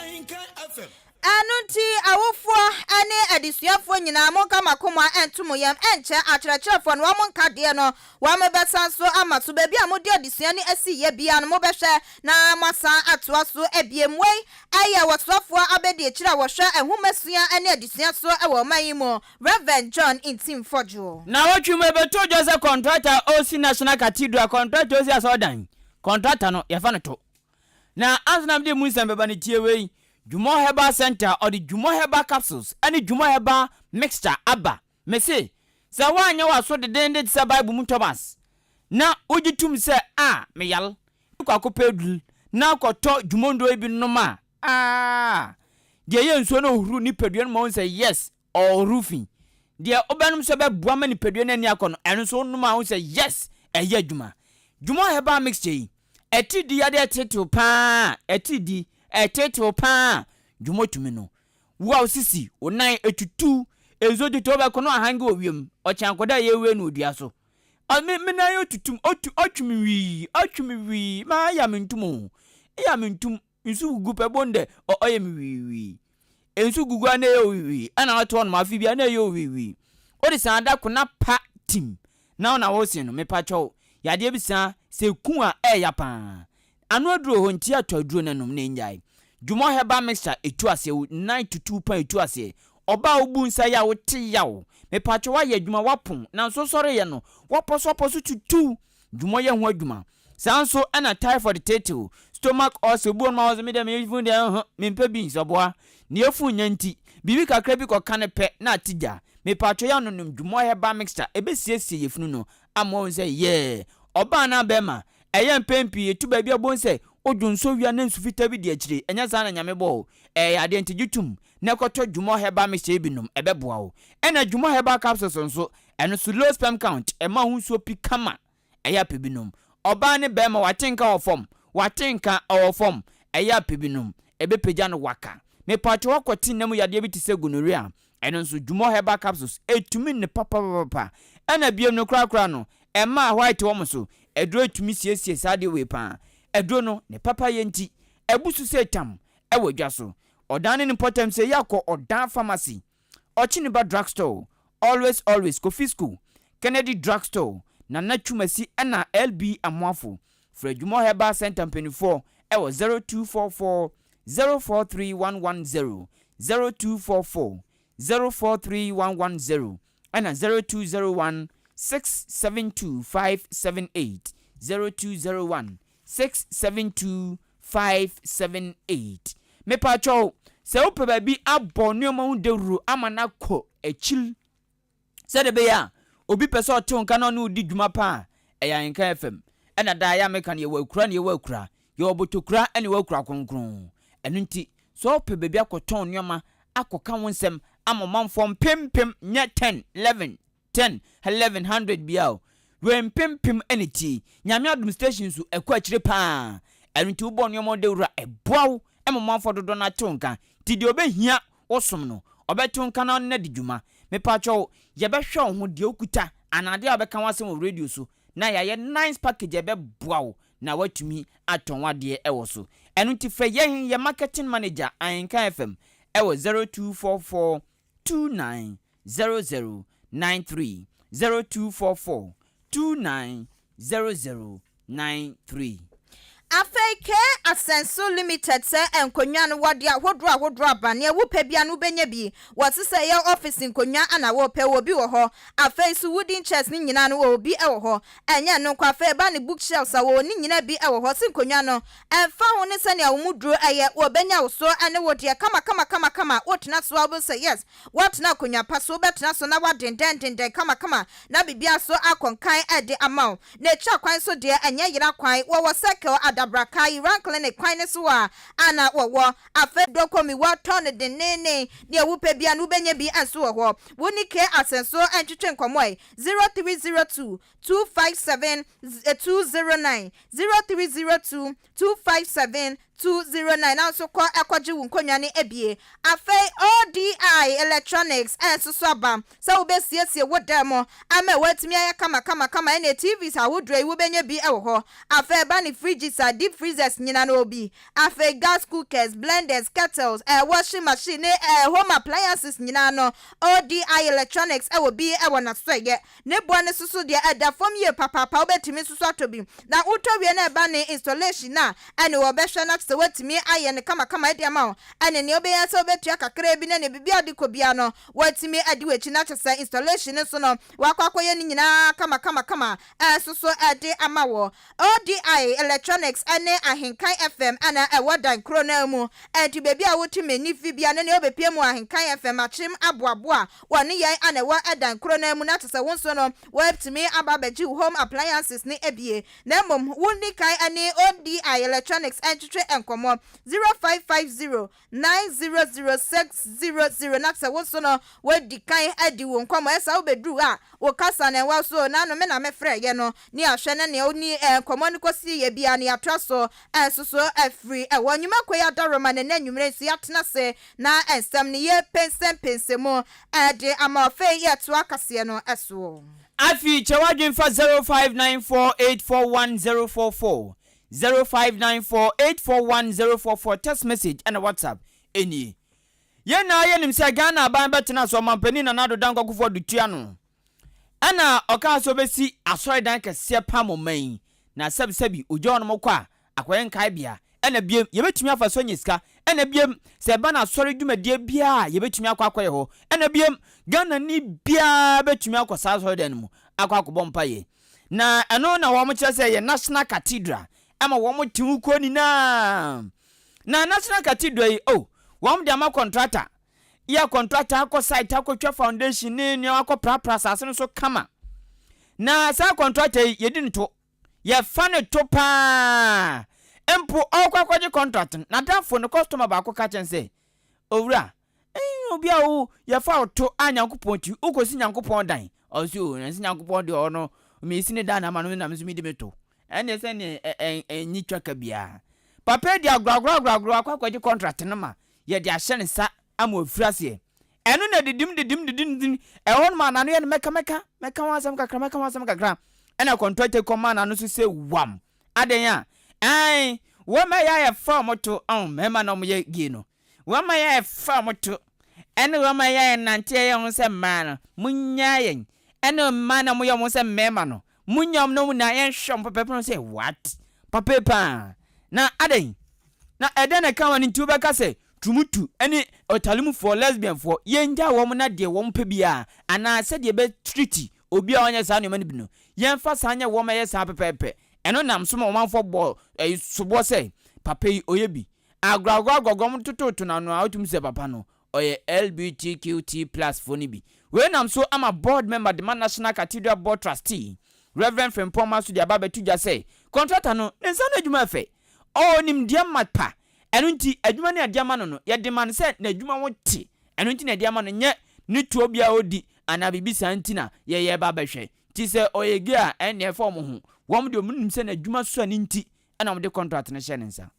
Ɛno nti, awofoɔ ne adesuafoɔ nyinaa, monka mo akoma nto mo yam, ɛnkyɛ akyerɛkyerɛfoɔ no wɔn nkadeɛ no wɔbɛsan so ama so. Baabi a mode adesua no asi yɛ biara no, mobɛhwɛ na moasan atoa so abiem. Wei yɛ Ɔsoafoɔ abadiakyire a wɔhwɛ nhomasua ne adesua so wɔ ɔman yi mu, Rev. John Ntim Fordjour. Naawɔtwe mu ɛbɛtɔ dwa sɛ kɔntrata a ɔresi National Cathedral, kɔntrata a ɔresi asɔredan, kɔntrata no, yɛfa no to. Na ansa na mede mu nsɛm bɛba no, tie wei, Jumor Herbal Centre, ɔde Jumor Herbal Capsules ne Jumor Herbal Mixture aba. Mese, sɛ woanyɛ w'aso dedeenden te sɛ Bible mu Thomas, na wogye tom sɛ, Ah, meyare, kɔ akɔpɛ aduru, na kɔtɔ dwumonduro yi bi nom a, ah, deɛ ɛyɛ nsuo no ɔhuru nipadua no ma wohu sɛ yes, ɔhuru fi. Deɛ wobɛnom nso ɛbɛboa ma nipadua no ani akɔ no, ɛno nso wonom a wohu sɛ yes, ɛyɛ adwuma. Dwumon herbal mixture yi, atiridii yadeɛ ɛtetew paa, atiridii, ɛtetew paa, dwumɔ tumi no. Wo a wo sisi, wo nan etutu, nsuo tutu wobɛkɔ na wahange wɔ wiem, ɔkyɛn akɔda a yɛwei no wɔ dua so. Ɔ me me nan otutum, otu ɔtwe me wii, ɔtwe me wii, maa ya me ntum o, ya me ntum, nsu gugu pɛ bon dɛ ɔ ɔyɛ me wii wii. Nsu gugu a na ɛyɛ wii wii, ɛna ɔte hɔ nom afe bi a na ɛyɛ wii wii. Wode san da ko na pa tim, na wo na wosen no, mepa kyɛw, yadeɛ bi saa, sɛ eku a ɛɛya paa. Ano aduro hɔ nti atɔ aduro no nom na enyae. Dwumɔ herbal mixture etu aseɛ wo nan tutu pa etu aseɛ. Ɔbaa a wobu nsa yi a wote yaw. Mepakyɛw woayɛ adwuma woapɔn nanso wosɔre yɛ no woapɔso apɔso tutu. Dwumɔ yɛ ho adwuma. Saa nso na typhoid tetew. Stomach ulcer, obi wɔ hɔ nom a ɔse me deɛ me yafunu deɛ nho, mempɛ beans, ɔboa. Ne yafunu nya nti, biribi kakra bi kɔka no pɛ na ate gya. Mepaatwɔ yɛ anonom Dwumoa Herbal Mixture, ɛbɛsiesie yafunu no ama wahu sɛ yɛɛ. Ɔbaa anaa bɛɛma, ɛyɛ mpɛn pii ɛtu baabi a wobɛhu sɛ wodwo nsuo wia na nsu fitaa bi di akyire, ɛnyɛ saa na Nyame bɔɔ wo. Ɛyɛ yadeɛ nti gye tom na kɔtɔ Dwumoa Herbal Mixture yi bi nom, ɛbɛboa wo. Ɛna Dwumoa Herbal Capsules nso, ɛno nso low sperm count, ɛma wo ho nsuo pi kama. Ɛyɛ apɛ bi nom. Ɔbaa ne bɛɛma wate nka wɔ fam, wate nka ɔwɔ fam, ɛyɛ apɛ bi nom. Ɛbɛpagya no waka. Mepakyɛw wakɔ te nna mu yadeɛ bi te sɛ gonorrhea, ɛno nso Jumor herbal capsules ɛtumi ne papapapapa. Ɛna biom no korakora no, ɛmaa white wɔ mo so, aduro yi tumi siesie saa adeɛ wei paa. Aduro no, ne papayɛ nti, abu so sɛ tam ɛwɔ dwa so. Ɔdan ne ne mpɔtam sɛ yɛ akɔ Ɔdan pharmacy. Ɔkyeniba Drug Store, Always Always, Kofi School, Kennedy Drug Store, Nana Twumasi ɛna LB Amoafo. Frɛ Dwumɔ Herbal Centre mpaninfoɔ ɛwɔ 0244 043 110, 0244 043 110 ɛna 0201 672 578, 0201 672 578. Mepakyɛw, sɛ wopɛ baabi abɔ nneɛma ho dawuru ama no akɔ akyiri sɛdeɛ ɛbɛyɛ a obi pɛ sɛ ɔte wo nka na ɔne wo di dwuma pa a, ɛyɛ Ahenka FM. Ɛna daa yɛ a meka no, yɛwɔ akura na yɛwɔ akura. Yɛwɔ botokura ɛna yɛwɔ akura kronkron. Ɛno nti, sɛ wopɛ baabi akɔtɔn nneɛma akɔka wo nsɛm ama ɔmanfoɔ mpempem, nyɛ 10, 11, 10, 11, 100 bia o, wei mpempem na etie. Nyame adom station nso ɛkɔ akyire paa. Ɛno nti wobɔ nneɛma dawuro a ɛboa wo ma ɔmanfoɔ dodoɔ no ara te wo nka. Nti deɛ ɔbɛhia wo som no, ɔbɛte wo nka na ɔne no adi dwuma. Mepakyɛw, yɛbɛhwɛ wo ho, deɛ wokuta anaa adeɛ a wobɛka ho asɛm wɔ radio so na yɛayɛ nice package a ɛbɛboa wo na woatumi atɔn w'adeɛ wɔ so. Ɛno nti frɛ yɛn, yɛn marketing manager Ahenka FM wɔ 0244 29 00 93 0244 29 00 93. Afei K Asɛnso Limited sɛ nkonnwa no wɔde ahodoɔ ahodoɔ aba nea wopɛ bia no wobɛnya bi wɔse sɛ ɛyɛ office nkonnwa ana wopɛ wɔ bi wɔ hɔ afei nso wooden chairs no nyinaa no wɔwɔ bi wɔ hɔ ɛnyɛ ɛno nko afei ɛba ne book shelves a wɔwɔ ne nyinaa bi wɔ hɔ se nkonnwa no ɛmfa ho ne sɛnea wo mu duro ɛyɛ wɔbɛnya wo so ɛne wo deɛ kama kama kama kama wotena so a wobɛhu sɛ yes Woatena akonnwa pa so, wobɛtena so na woadendɛn-dendɛn kamakama na biribiara nso akɔ nkan de ama wo. Na akyiri kwan nso deɛ, ɛnyɛ yera kwan. Wɔwɔ Circle, Adabraka, Iran Clinic kwan no so a a na wɔwɔ. Afei Dokomi, wɔtɔn no denneennen. Deɛ wopɛ biara no, wobɛnya bi nso wɔ hɔ. Wo ne K. Asenso ntwetwe nkɔmmɔ ɛ, 0302 257 209, 0302 257 209 nanso kɔ kɔgye wo nkonnwa no abie. Afei ODI Electronics nso so aba sɛ wobɛsiesie wo dan mu ama watumi ayɛ kamakamakama ɛne TVs ahodoɔ yi wobɛnya bi wɔ hɔ. Afei ɛba ne fridges a deep freezers nyina no wɔ bi. Afei gas cookers, blenders, kettles, eh, washing machine ne eh, home appliances nyinaa no ODI Electronics wɔ bi wɔ n'asoɛeɛ. Ne boɔ no soso deɛ ɛda fam yie papaapa wobɛtumi nso so atɔ bi na wotɔ wie na ɛba ne installation no a ɛne wɔbɛhwɛ na sɛ watumi ayɛ no kamakama de ama wo ɛne nea wobɛyɛ sɛ wobɛtua kakraa bi na nea biribi a wode kɔ biara no watumi adi w'akyi na kyɛ sɛ installation no nso no wakɔ akɔyɛ ne nyinaa kamakamakama ɛnso so ɛde ama wo. ODI Electronics ne Ahenkan FM na ɛwɔ dan koro no ara mu. Ɛnti baabi a wote me nne fi biara no nea wobɛpue mu Ahenkan FM akyem aboaboa wɔne yɛn na ɛwɔ dan koro no ara mu na kyerɛ sɛ wo nso no woatumi aba abɛgye wo home appliances no abie. Na mmom wonni kan ne ODI Electronics ntwetwe nkɔmmɔ 0550 900600 na sɛ wo nso no woadi kan adi wo nkɔmmɔ ɛsa wobɛduru a wo kasa na ɛwɔ so na ano me na mefrɛeɛ no ne ahwɛ na nea woni nkɔmmɔ no kɔsiiɛ biara no yɛatoa so nso so afiri ɛhɔ. Nnwuma kɔ yi adaworoma na ɛnnɛ anwummerɛ nso yɛatena ase na nsɛm no yɛrepɛnsɛmpɛnsɛ mu de ama afei yɛtoa kaseɛ no soɔ. Afei kyɛ w'adwene fa 0594841044 0594841044 text message ɛna WhatsApp nie. Yɛn nyinaa yɛnim sɛ Ghana aban bɛtena so Ɔmanpanin Nana Addo Dankwa Akufo Addo tua no ɛna ɔkaa sɛ ɔbɛsi asɔredan kɛseɛ paa ma ɔman yi na sɛbisɛbi ogya wɔnom kɔ a akɔyɛ nkaebea ɛna biem yɛbɛtumi afa so anya sika ɛna biem sɛ ɛba no asɔre dwumadie biara a yɛbɛtumi akɔ akɔyɛ hɔ ɛna biem Ghanani biara bɛtumi akɔ saa asɔredan no mu akɔ akɔbɔ mpaeɛ. Na ɛno na wɔkyerɛ sɛ ɛyɛ National Cathedral. ma wɔn te ho kuo nyinaa. Na National Cathedral yi, oh, wɔn de ama kɔntrata. Yɛ kɔntrata akɔ site akɔtwa foundation ne nneɛma akɔprapra asase no so kama. Na saa kɔntrata yi, yɛdi no to. Yɛfa no to paa. Mpo ɔrekɔ akɔgye contract no, n'adamfo no, customer baako ka kyerɛ no sɛ, Owura, Eii obi a wo yɛfa wo to a Nyankopɔn ti wo kɔsi Nyankopɔn dan ɔse o nanso Nyankopɔn deɛ ɔno mesi ne dan na ama no na me nso medi me to ɛneɛ sɛ neɛ ɛnyi twaka biara papa yi de agorɔ agorɔ agorɔ agorɔ akɔ akɔgye contract no ma yɛde ahyɛ ne nsa ama wafiri aseɛ ɛno na didim didim didim didim ɛhɔ nom a n'ano yɛ no mɛka mɛka mɛka ho asɛm kakra mɛka ho asɛm kakra ɛna contractor kɔmaa n'ano so sɛ wam adɛn a ɛn wɔn mɛyɛ a yɛfa wɔn to ɔn mmarima na wɔyɛ gay no Wɔma yɛn fam to, ɛne wɔma yɛn nante yɛ yɛn ho sɛ mmaa no, monnyaa yɛn, ɛne mmaa no a wɔyɛ wɔn ho sɛ mmarima no, monnya wɔn na wɔn nyinaa yɛnhwɛ wɔn pɛpɛɛpɛ na sɛ, What? Papa yi paa! Na adɛn? Na ɛdɛn na ɛka wɔn nti wobɛka sɛ Tumutu ne Ɔtalimfoɔ, lesbianfoɔ, yɛngyaa wɔn na deɛ wɔn pɛ biara, anaa sɛdeɛ yɛbɛ treat obi a ɔnyɛ saa nneɛma no bi no, yɛmfa saa nyɛ wɔn ma ɛyɛ saa pɛpɛɛpɛ. Ɛno nam so ma ɔmanfoɔ bɔɔ soboɔ sɛ, Papa yi, ɔyɛ bi. Agorɔagorɔ agorɔagorɔ wɔtototo no ano a wotumi sɛ papa no ɔyɛ LBTQT plus foɔ no bi. Wei nam so ama board member de ma National Cathedral Board Trustee, Rev. Frimpong Manso de aba abɛto dwa sɛ kɔntrata no ne nsa ano adwuma yɛ fɛ, ɔwɔ nimdeɛ mapa, ɛno nti adwuma no a yɛde ama no no yɛde ma no sɛ n'adwuma ho te, ɛno nti na yɛde ama no nyɛ ne toɔ biara a ɔdi anaa biribi saa nti na yɛyɛ ba abɛhwɛ. Nti sɛ ɔyɛ gay a ɛnneɛ ɛfa wɔn ho, wɔn deɛ wɔnim sɛ n'adwuma sua no nti na wɔde contract no hyɛɛ ne nsa.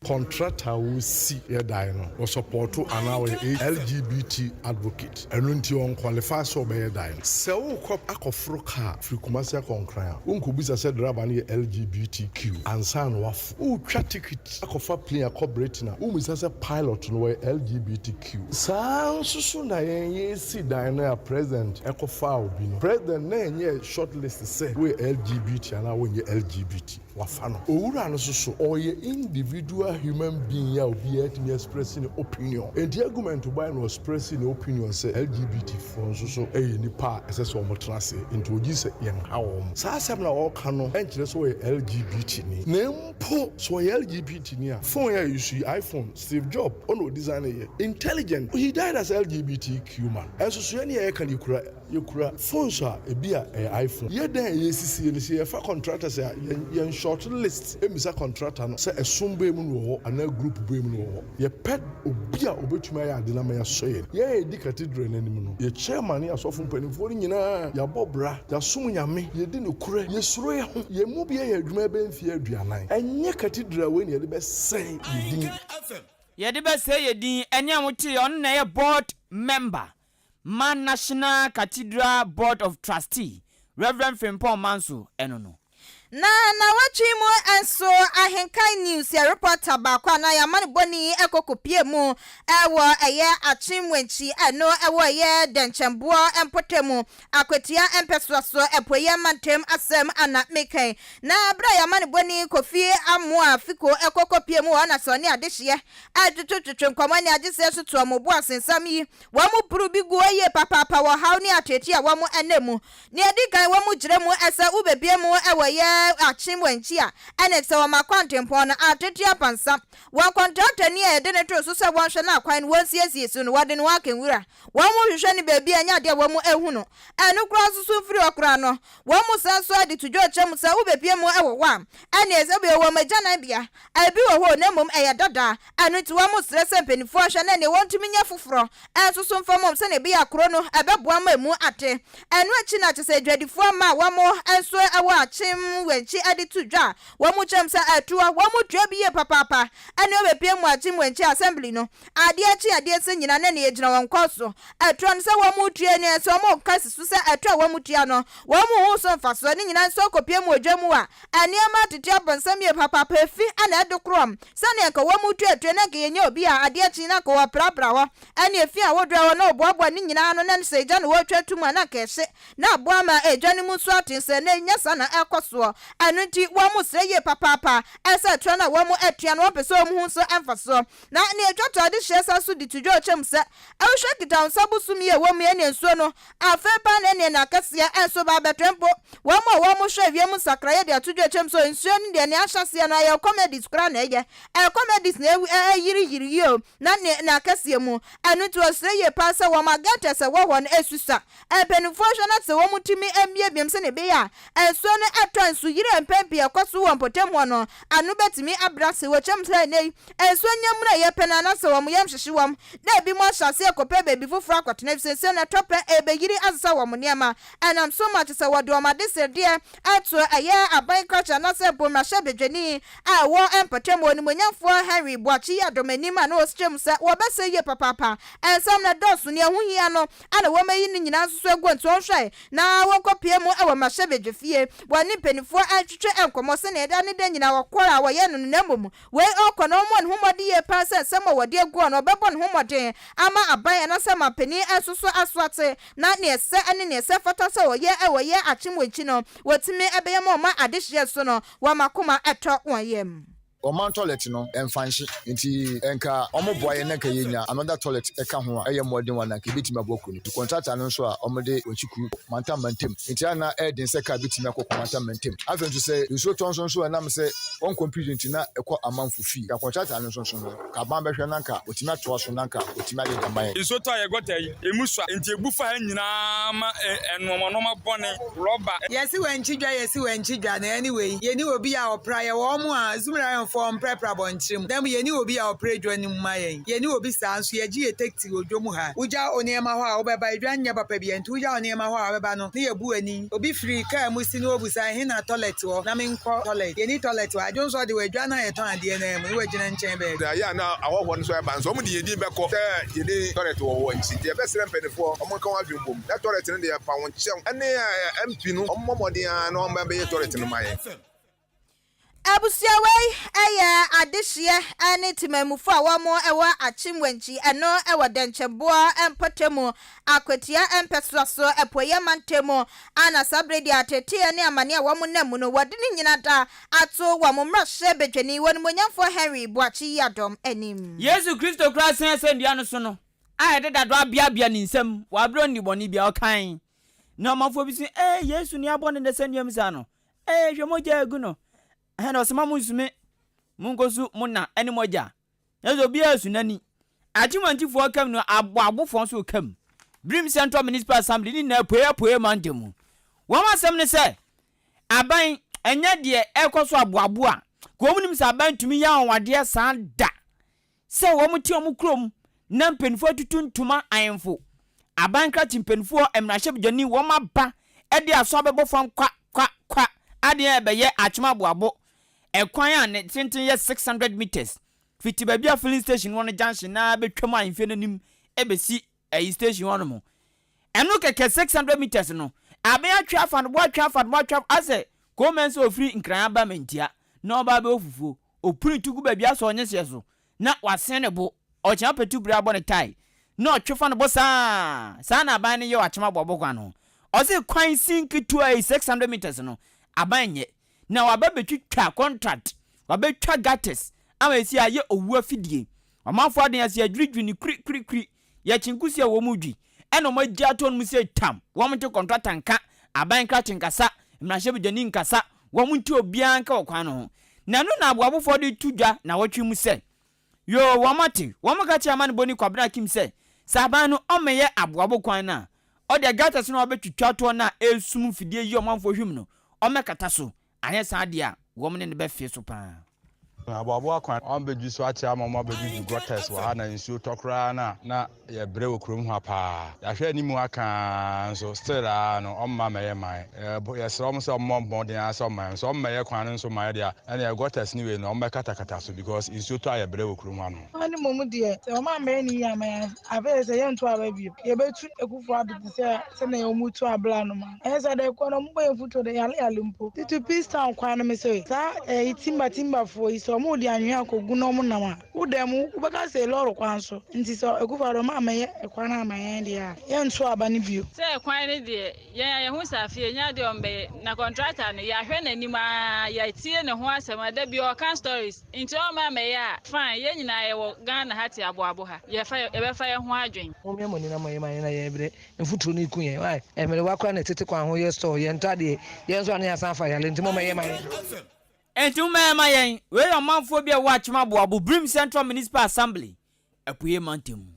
Kɔntrata a ɔresi yɛ dan no, ɔsɔpɔɔto anaa ɔyɛ LGBT advocate, ɛno nti ɔnkwalifai sɛ ɔbɛyɛ dan no. Sɛ worekɔ akɔforo kaa firi Kumasi akɔ Nkran a, wonkɔbisa sɛ draba no yɛ LGBTQ ansa na woaforo. Woretwa tikit akɔfa plane akɔ Britain a, wommisa sɛ pilot no ɔyɛ LGBTQ. Saa ara nso so na yɛn yɛresi dan no a President kɔfaa obi no, President na ɛnyɛɛ short list sɛ woyɛ LGBT anaa wonyɛ LGBT. Wafa no. Owura no nso so, ɔyɛ individual human being a obiara tumi express ne opinion. Enti argument bae na ɔexpress ne opinion sɛ LGBT foɔ nso so yɛ nnipa a ɛsɛ sɛ wɔtena ase, enti ɔgye sɛ yɛnha wɔn. Saa asɛm no a ɔreka no nkyerɛ sɛ ɔyɛ LGBT ni. Na mpo sɛ ɔyɛ LGBT ni a, phone yi a yɛuse yi, iPhone, Steve Job ɔna ɔdesign yɛ. Intelligent, he died as LGBTQ man. Ɛnso so yɛne a yɛka no yɛkura. Yɛkura phones a ebi a ɛyɛ iPhone. Yɛ dɛn a yɛresisi yɛn sɛ yɛfa contractors a yɛn yɛn short list mmisa contractor no sɛ ɛsom bɛn mu na ɔwɔ hɔ anaa group bɛn mu na ɔwɔ hɔ. Yɛpɛ obi a obetumi ayɛ ade no ama yɛasɔ yɛn. Yɛn a yɛdi cathedral no anim no, yɛ chairman ne asɔfo mpanimfoɔ no nyinaa yɛabɔ bra, yɛasom Nyame, yɛdi nokorɛ, yɛsuro yɛn ho. Yɛn mu bi ayɛ adwuma ɛbɛyɛ mfeɛ aduanan. Ɛnyɛ cathedral wei na yɛde bɛsɛe yɛn din. Yɛde bɛsɛe yɛn din. Ɛnne a woteeɛ, ɔno na ɛyɛ board member ma National Cathedral Board of Trustee, Rev. Frimpong Manso no no. Na nawɔtwe yi mu nso Ahenkan News yɛ reporter baako a na y'amanebɔni kɔ kɔpie mu wɔ ɛyɛ Akyem Wenchi ɛno ɛwɔ ɛyɛ Dɛnkyɛmboɔ mpɔtamu Akwatia mpɛsoa so Apueɛ mantam asɛm ana meka yi. Na berɛ a y'amanebɔni Kofi Amoah Fiko kɔ kɔpie mu wɔ hɔ na sɛ ɔne adehyeɛ retwetwetwe nkɔmmɔ ne agyeseɛ so to wɔn bo ase nsɛm yi Wɔn boro bi gu hɔ yie papaapa wɔ ɔhaw ne ateetee a wɔn nna mu. Nea edi kan wɔn gyina mu sɛ wobebue mu wɔ yɛ akyem wɔn akyi a ɛne sɛ wɔn akwantempɔn no atete apansam. Wɔn kɔntraktani a yɛde no too so sɛ wɔnhwɛ n'akwan no wɔnsiesie so no wɔde ne ho aka nwura. Wɔn hwehwɛ no baabi a ɛnyɛ ade a wɔn ahu no. Ɛno koraa nso so mfiri hɔ koraa no wɔn san nso de to dwa kyerɛ mu sɛ wobebue mu wɔ hɔ a ɛne sɛ wobue wɔn agyananbea Ebi wɔ hɔ o, na mmom ɛyɛ dada. Ɛno nti wɔsrɛ sɛ mpanimfoɔ nhwɛ na nea wɔntumi nyɛ foforɔ nso so mfa mmom sɛnea ɛbɛyɛ a kuro no ɛbɛboa ma emu ate. Ɛno akyi no kyerɛ sɛ adwadifoɔ mma a wɔn nso wɔ Akyem Wenchi de to dwa a wɔkyerɛ mu sɛ ɛtoɔ wɔn tua bi yie papaapa ɛne wɔbɛpue mu Akyem Wenchi Assembly no adeɛ kye adeɛ sɛ nyina na nea ɛgyina wɔn kɔn so ɛtoɔ no sɛ wɔn tua ne nso wɔn ka si so sɛ ɛtoɔ a wɔn tua no wɔn hu so mfasoɔ ne nyina nso kɔpue mu wɔ dwa mu a Nneɛma atete abɔnsam yie papaapa, efi na ɛdo korɔm. Sɛnea anka wɔn mu tuatua na anka yɛnya obi a adeɛ kye na anka wɔprapra hɔ, ɛne efi ahodoɔ a ɛwɔ na wɔboaboa ne nyinaa ano na sɛ egya na wɔretwa to mu a na anka ɛhye na aboa ma egya no mu nso ate sɛ na ɛnyɛ saa na ɛrekɔ soɔ. hɔ. Ɛno nti wɔsrɛ yie papaapa sɛ toɔ no a wɔtua no wɔmpɛ sɛ wɔhu so mfasoɔ. Na nea ɛtwa to adehyeɛ sa so de to dwa ɔkyɛ mu sɛ, Wohwɛ Kitawonsa bosome yi a ɛwɔ mu yi ɛne nsuo no, afei paa na ɛneɛ n'akɛseɛ nso ba abɛtɔ mpo. Wɔn a wɔhwɛ wiem nsakraeɛ de ato dwa kyɛ mu sɛ nsuo no deɛ nea ahyɛaseɛ no ɛyɛ comedies koraa na ɛyɛ. Ɛyɛ comedies na ɛyiriyiri yi o, na ne n'akɛseɛ mu. Ɛno nti wɔsrɛ yie paa sɛ wɔn gutters a ɛwɔ hɔ no ɛsusua. Mpanimfoɔ nhwɛ na sɛ wɔtumi mmiammiam sɛdeɛ ɛbɛyɛ a nsuo no tɔ a nsuyiri a mpɛn pii ɛkɔ so wɔ mpɔtam hɔ no ano bɛtumi abrɛ ase. Wɔkyerɛ mu sɛ ɛnnɛ yi nsuo nyɛ mmerɛ a ɛyɛ pɛ no anaasɛ wɔn yam hyehye wɔn na ebinom ahyɛ aseɛ rekɔpɛ baabi foforɔ akɔtena efisɛ nsuo no ɛtɔ pɛ ɛrebɛyiri asesa wɔn nneɛma. Ɛnam so ma kyerɛ sɛ wɔde wɔn adesrɛdeɛ ato ɛyɛ aban krakye anaasɛ mpo mmarahyɛbadwani a ɛwɔ mpɔtam hɔ Onimuonyamfoɔ Henry Boakye Yiadom anim a na ɔkyerɛ mu sɛ wɔbɛsɛ yie papaapa. Nsɛm no dɔɔso, nea ɛho hia no a na wɔayi no nyinaa nso so agu nti wɔnhwɛ na wɔnkɔpue mu wɔ mmarahyɛbadwafie, wɔne mpanimfoɔ ntwetwe nkɔmmɔ sɛnea da ne da nyinaa wɔkɔ a wɔyɛ no no na mmom wei ɔkɔ na ɔmmɔ ne ho mmɔden yie paa sɛ nsɛm a wɔde agu hɔ no ɔbɛbɔ ne ho mmɔden ama aban anaasɛ mampanin nso so aso ate na nea ɛsɛ ne nea ɛsɛ fata sɛ wɔyɛ wɔ yɛ akyem wɔ akyi no wɔtumi bɛyɛ ma wɔma adehyeɛ so no wɔn akoma tɔ wɔn yam. Ɔman toilet no ɛnfa nhye nti nka ɔmo boa yɛn na nka yɛnya another toilet ɛka ho a ɛyɛ mmɔden wa na nka ebetumi aboa kuro no. Nti contractor no nso a ɔmo de wɔn kuru mantam mantam nti a na ɛyɛ den sɛ car betumi akɔ kɔ mantam mantam. Afei nso sɛ nsuo tɔ nso nso a ɛnam sɛ wɔn complete nti na ɛkɔ amanfo fie. Nka contractor no nso nso no nka aban bɛhwɛ na nka otumi atoa so na nka otumi ayɛ de ama yɛn. Nsuo tɔ a yɛ gɔta yi emu sua nti ebu fa ha nyinaa ma nnoɔma nnoɔma bɔne, rɔba. Yɛse wankyi dwa yɛse wankyi dwa na anyway yɛni obi a ɔpra yɛwɔ ɔmo a Zoomlion foɔ mprapra abɔnkyere mu na mmom yɛni obi a ɔpra edwa no mu ma yɛn yɛni obi saa nso yɛgye yɛ tekti wɔ dwa mu ha wogya onneɛma hɔ a wobɛba edwa nyɛ papa bia nti wogya onneɛma hɔ a wobɛba no ne yɛbu ani obi firi kaa mu si na obusa ɛhe na toilet wɔ na menkɔ toilet yɛni toilet wɔ ha dwonsɔ de wɔ edwa no a yɛtɔn adeɛ no ara mu ne wagyina nkyɛn baabi. Na ɛyɛ a na ahɔhoɔ no nso ɛba nso wɔn de yɛn din bɛkɔ sɛ yɛni toilet wɔ hɔ nti yɛbɛsrɛ mpaninfoɔ wɔn nka wɔn adwene mbom. Na toilet no deɛ fa wo nkyɛw ɛne MP no ɔmo mmɔ mmɔden ara na ɔmo bɛyɛ toilet no ma yɛn. Abusua wei yɛ adehyeɛ ne temamufo a wɔn wɔ Akyem Wankyi ɛno wɔ Dɛnkyɛmboɔ mpɔtamu Akwatia mpɛsoa so Apueeɛ mantam mu a na saa berɛ deɛ ateeteeɛ ne amaneɛ a wɔn nam mu no wɔde ne nyina da ato wɔn mmarahyɛ badwani Onimuonyamfoɔ Henry Boakye Yiadom anim. Yesu Kristo koraa sɛn asɛndua no so no, a yɛde dado abeabea ne nsam wɔ abere a onni bɔne biara, ɔkae. Na ɔmanfoɔ bi se, Ee, Yesu ne abɔ no nnɛsɛnnua mu saa no. Ee, hwɛ mogya a egu no. Ɛhɛn, na ɔse, Mma monnsu me, monkosu mo na ne mo agya. Nanso obiara su n'ani. Akyemantifoɔ kam no, aboabofoɔ nso kam. Birim Central Municipal Assembly ne nyinaa apueɛ apueɛ mantam mu. Wɔn asɛm ne sɛ, aban, ɛnyɛ deɛ ɛrekɔ so aboaboa. Ka wɔn nim sɛ aban tumi yɛ anwanwadeɛ saa da. Sɛ wɔn te wɔn kurom na mpaninfoɔ atutu ntoma ahemfo, aban krakye mpaninfoɔ, mmarahyɛbdwani, wɔn aba de aso abɛbɔ fam kwa kwa kwa adeɛ a ɛbɛyɛ akyem aboabo ɛkwan a ne tenten yɛ 600 metres fiti baabi a filling station wɔ no junction na bɛtwam ahemfie no anim ɛbɛsi ɛyi station hɔ nom ɛno kɛkɛ 600 metres no aben atwe afa no bo atwe afa no bo atwe asɛ kɔmɛn sɛ ofiri nkran aba mantia na ɔba abɛwɔ fufuo Opuni tu gu baabi a sɛ ɔnye seɛ so na wasen ne bo, ɔkyea patu bere abɔ ne tae na ɔtwe fa ne bo saa. Saa na aban no yɛ wɔ Akyem Aboabo kwan no ho. Ɔse kwan sin ketewa yi 600 metres no aban nyɛ na waba betwitwa contract, wabetwa gutters ama esi ayɛ owu afidie. Ɔmanfoɔ aden ase adwiridwiri ne kuri kuri kuri. Yɛkye nkusi a wɔn dwi ɛna wɔn agye ato wɔn mu sɛ tam. Wɔn nte kɔntrata nka, aban krakye nkasa, mmarahyɛbadwani nkasa, wɔn nte obiara nka wɔ kwan no ho. Na ɛno na aboabofoɔ de to dwa nawɔtwe mu sɛ, Yoo, wɔn ate. Wɔn ka kyerɛɛ amanebɔni Kwabena Akim sɛ, sɛ aban no ɔmmɛyɛ aboabo kwan no a, ɔdeɛ gutters no a wɔabɛtwitwa toɔ no a ɛresum mfidie yi ɔmanfoɔ hwim no, ɔmmɛkata so. Anyɛ saa deɛ a, wɔn ne no bɛfee so paa. Aboaboa kwan. Wɔn abɛdwi so akyɛ ama wɔn abɛdwidwi gutters wɔ ha na nsuo tɔ koraa no a na yɛ brɛ wɔ kurom ha paa. Yɛahwɛ anim aka ara nso still ara no wɔn mma mmɛyɛ mman. Yɛsrɛ wɔn sɛ wɔn mmɔ mmɔden ara sɛ wɔn mma yɛn. Sɛ wɔn mmɛyɛ kwan no nso mma yɛ deɛ a ɛneɛ gutters no wei no wɔn bɛkatakata so because nsuo tɔ a yɛ brɛ wɔ kurom ha nom. Kwan no mmom deɛ, sɛ wɔn ammɛyɛ no yie amma yɛn a, afei deɛ sɛ yɛnto aba bio. Yɛbɛtu Akufo Addo te sɛ sɛdeɛ wɔtu abla no ma. Ɛnyɛ saa deɛ, kɔ na wɔbɔ yɛn mfuturo deɛ, yale yale mpo. Tete Peace Town kwan no me se saa ɛyi timba timba foɔ yi sɛ. Sɛ ɔmo de anwea kɔgu na ɔmo nam a, wo dan mu wobɛka sɛ lɔɔre kwan so. Nti sɛ Akufo Addo ɔmo ammɛyɛ ɛkwan no amma yɛn deɛ a, yɛnto aba no bio. Sɛ kwan no deɛ, yɛn a yɛhu sɛ afei ɛnyɛ adeɛ a ɔmbɛyɛ, na contractor no yɛahwɛ n'anim aa, yɛatie ne ho asɛm a, da biara ɔka stories, nti ɔmma ammɛyɛ a, fine, yɛn nyinaa yɛwɔ Ghana ha te aboabo ha, yɛfa yɛbɛfa yɛn ho adwen. Mommia mo ani na moyɛ ma yɛn na yɛn brɛ mfuturo no reku yɛn why mmerewa koraa na ɛtete kwan ho yɛ store yɛn ntɔ adeɛ yɛn nso a na yɛasan afa yare nti mommɛyɛ ma yɛn. Enti mommɛyɛ ma yɛn. Wei yɛ ɔmanfoɔ bi a ɛwɔ Akyem Aboabo, Birim Central Municipal Assembly, Apueɛ Mantam mu.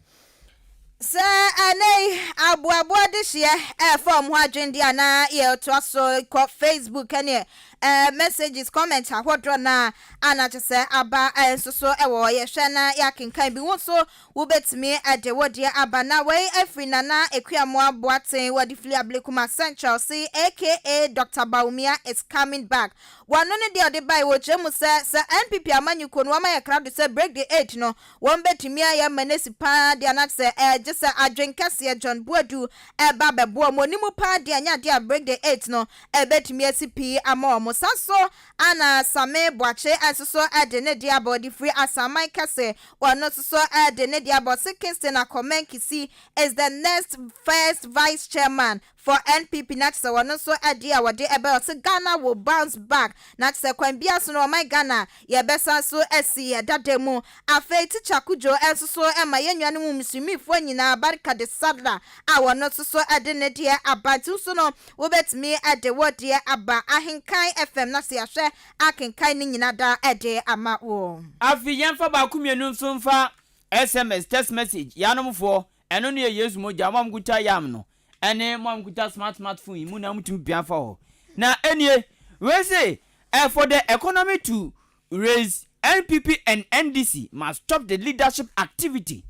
Sɛ ɛnnɛ yi aboaboa adehyeɛ ɛrefa wɔn ho adwene deɛ a na yɛtoa so kɔ Facebook ɛneɛ eh, messages, comment ahodoɔ no a na kyɛ sɛ aba nso so wɔ hɔ yɛhwɛ na yɛakenkan bi wo nso wobɛtumi de wo deɛ aba na wei afiri Nana Akuamoah Boateng wɔde firi Ablekuma Central se aka Doctor Bawumia is coming back wɔno ne deɛ ɔde bae wɔkyerɛ mu sɛ sɛ NPP amanyɔkuo no wɔama yɛ krado sɛ break the eight no Wɔn bɛtumi ayɛ ama no asi paa deɛ anaasɛ ɛɛ gye sɛ adwen kɛseɛ John Boadu ɛreba abɛboa wɔn. Ɔnim mu paa deɛ ɛnyɛ adeɛ a Break the Eight no ɛbɛtumi asi pii ama wɔn. Saa nso na Same Boakye nso so de ne deɛ aba, ɔde firi Asaman kɛse, ɔno nso so de ne deɛ aba, ɔse Kingston Akomeng Kisi is the next first vice chairman For NPP na kyesɛ wɔno nso ɛdeɛ a wɔde ɛbɛ ɔse Ghana will bounce back na kyesɛ kwan biara so no ɔman Ghana yɛbɛsan so asi yɛ dada mu. Afei Teacher Kudjo nso so ɛma yɛn nuanom Muslimifoɔ nyinaa Barka de Sallah a wɔno nso so ɛde ne deɛ aba nti wo nso no wobɛtumi ɛde wo deɛ aba Ahenkan FM na sɛ yɛahwɛ akenkan ne nyina daa ɛde ama wo. Afei yɛmfa baako mienu nso mfa SMS, text message, yanomfoɔ, ɛno no yɛ Yesu mogya, mo a mokuta yam no, Ɛne mo a mokuta smart smart phone yi mo nyinaa motumi pia fa hɔ. Na ɛnie, wei se eh, for the economy to raise NPP and NDC must stop the leadership activity.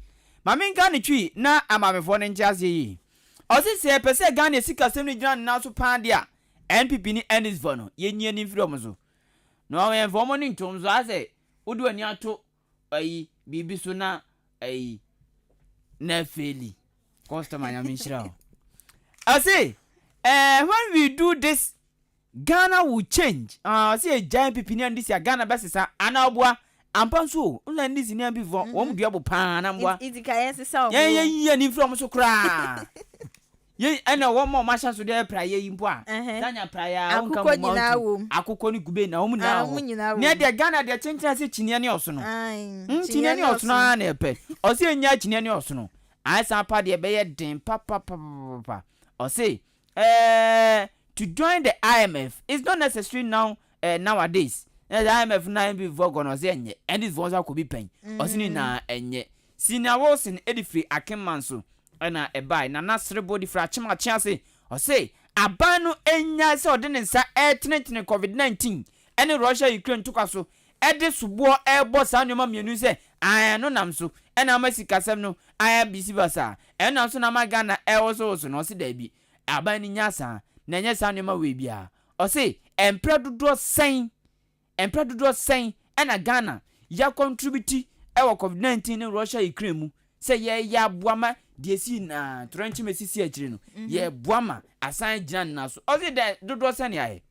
Ma menka no twi na amaamefoɔ no nte aseɛ yie. Ɔse sɛ yɛpɛ sɛ Ghana sikasɛm no gyina ne nan so paa deɛ a, NPP ne NDC foɔ no yɛnyi ani mfiri wɔn so. Na yɛmfa wɔn ani nto wɔn so, ayɛ sɛ wode w'ani ato ayi biribi so na ayi na afeeli customer nyame nhyira o ɔse eh, when we do this Ghana will change ah ɔse ɛgya NPP ne NDC a Ghana bɛsesa ana ɔboa ampa nso o nna NDC ne NPP fɔ wɔn dua bo paa na mboa nti ka yɛn sesa wɔn yɛn yɛn yi ani mfiri wɔn so koraa Yei ɛna wɔn a wɔahyɛ so de yɛ praeɛ yi mpo a, saa nya praeɛ a wonka Akokɔ mmom a nyinaa wontu. wom. Akokɔ ne kube na wɔn nyinaa Ah, wɔ wɔn hɔ. nyinaa Nea wom. deɛ Ghana deɛ kyenkyen ase kyiniiɛ ne ɔsono. Ae, Mm, kyiniiɛ kyiniiɛ ne ne ɔsono ɔsono. ara na ɛpɛ. Ɔse yɛnnya kyiniiɛ ne ɔsono. Ayɛ saa pa deɛ ɛbɛyɛ den papapapapa. Ɔse eh, to join the IMF is not necessary now eh, nowadays. Na sɛ IMF na NPP foɔ kɔ no ɔse ɛnyɛ. NDC foɔ nso akɔ bi pɛn. Ɔse ne nyinaa ɛnyɛ. Senior Wilson de firi Akenman so na ɛbae. Nana Serebo de firi Akyem Akyease. Ɔse aban no nnyae sɛ ɔde ne nsa retenetene Covid 19 ne Russia Ukraine ntokwa so de soboɔ rebɔ saa nneɛma mmienu yi sɛ ae ɛno nam so na ama sikasɛm no ayɛ bisi basaa, ɛno nam so na ama Ghana rewosowoso no. Ɔse daabi, aban no nyaa saa na ɛnyɛ saa nneɛma wei biara. Ɔse mprɛ dodoɔ sɛn Mprɛ dodoɔ sɛn na Ghana ya kɔntribiti wɔ covid 19 ne Russia Ukraine mu sɛ yɛyɛ aboa ma deɛ ɛsii na torɛnkyem ɛsisi akyire no yɛboa ma asan agyina ne nan so. Ɔse dɛ dodoɔ sɛn ne ayɛ?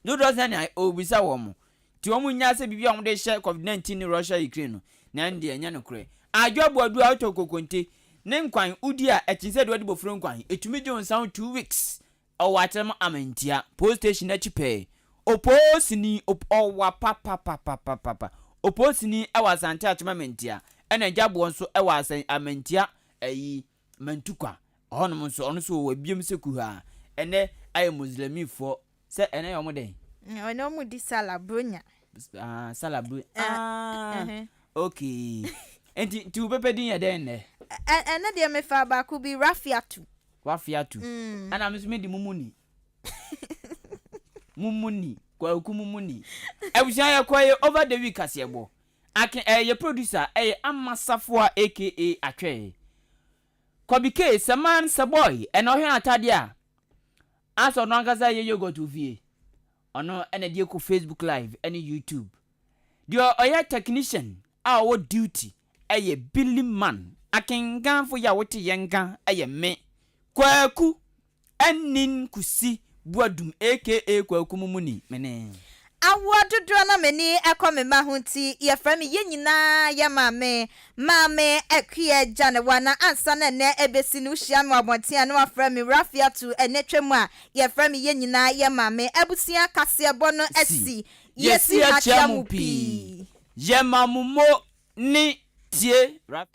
Dodoɔ sɛn ne ayɛ? Ɔrebisa wɔn mo. Nti wɔn nyaa sɛ biribi a wɔde hyɛ covid 19 ne Russia Ukraine no na ɛno deɛ ɛnyɛ nokorɛ. Adwo Aboadu a wotɔ kokonte ne nkwan wodi a ɛkyen sɛ deɛ wɔde bofuro nkwan ɛtumi gye wo nsa ho 2 weeks Ɔwɔ akyerɛma Amantia post station akyi pɛɛ. Opoosini op ɔwa papapapapapa. Opoosini wɔ Asante Akyem Amantia ɛna Gyaboɔ nso wɔ Asan Amantia ayi Mantukwa hɔnom nso ɔno nso ɔwɔ biom sɛ kuhaa. Ɛnɛ ayɛ Muslimifoɔ sɛ ɛnɛ yɛ wɔn dɛn? Ɛnɛ wɔn di Salah Bronya. Ah Salah Bronya ah okay. Nti nti wo pɛpɛ din yɛ dɛn nnɛ? Ɛnɛ deɛ mefaa baako bi Rafiatu. Wafe ato. Ɛna me nso medi mo mu ni. Mo mu ni. Kwaku mo mu ni. Abusua yɛ kɔ yɛ over the week kaseɛbɔ. Ake ɛyɛ yɛ producer ɛyɛ Ama Safoa aka Atwɛɛ. Kɔbi K sɛ man sɛ boy ɛna ɔhwɛ n'atadeɛ a asɛ ɔno ankasa yɛ yogurt wɔ fie. Ɔno ɛna ɛde kɔ Facebook live ɛne YouTube. Deɛ ɔyɛ technician a ɔwɔ duty yɛ Billy Man. Akenkanfo yi a wote yɛn nka yɛ me, Kwaku Anin Kusi Boadum aka Kwaku Mumuni, me ne. Awoɔ dodoɔ na m'ani kɔ me mma ho nti yɛfrɛ me yɛn nyinaa yɛ maame. Maame Akua Gyanewa na ansa na ɛnnɛ ɛbɛsi no wohyia me wɔ abɔnten a na wafrɛ me Rafiatu ɛnnɛ twam a yɛfrɛ me yɛn nyinaa yɛ maame. Abusua kaseɛbɔ no Si. asi. Yɛsi Yɛsi ha akyea kyea mo mo pii. pii. Yɛma mo mo ne tie.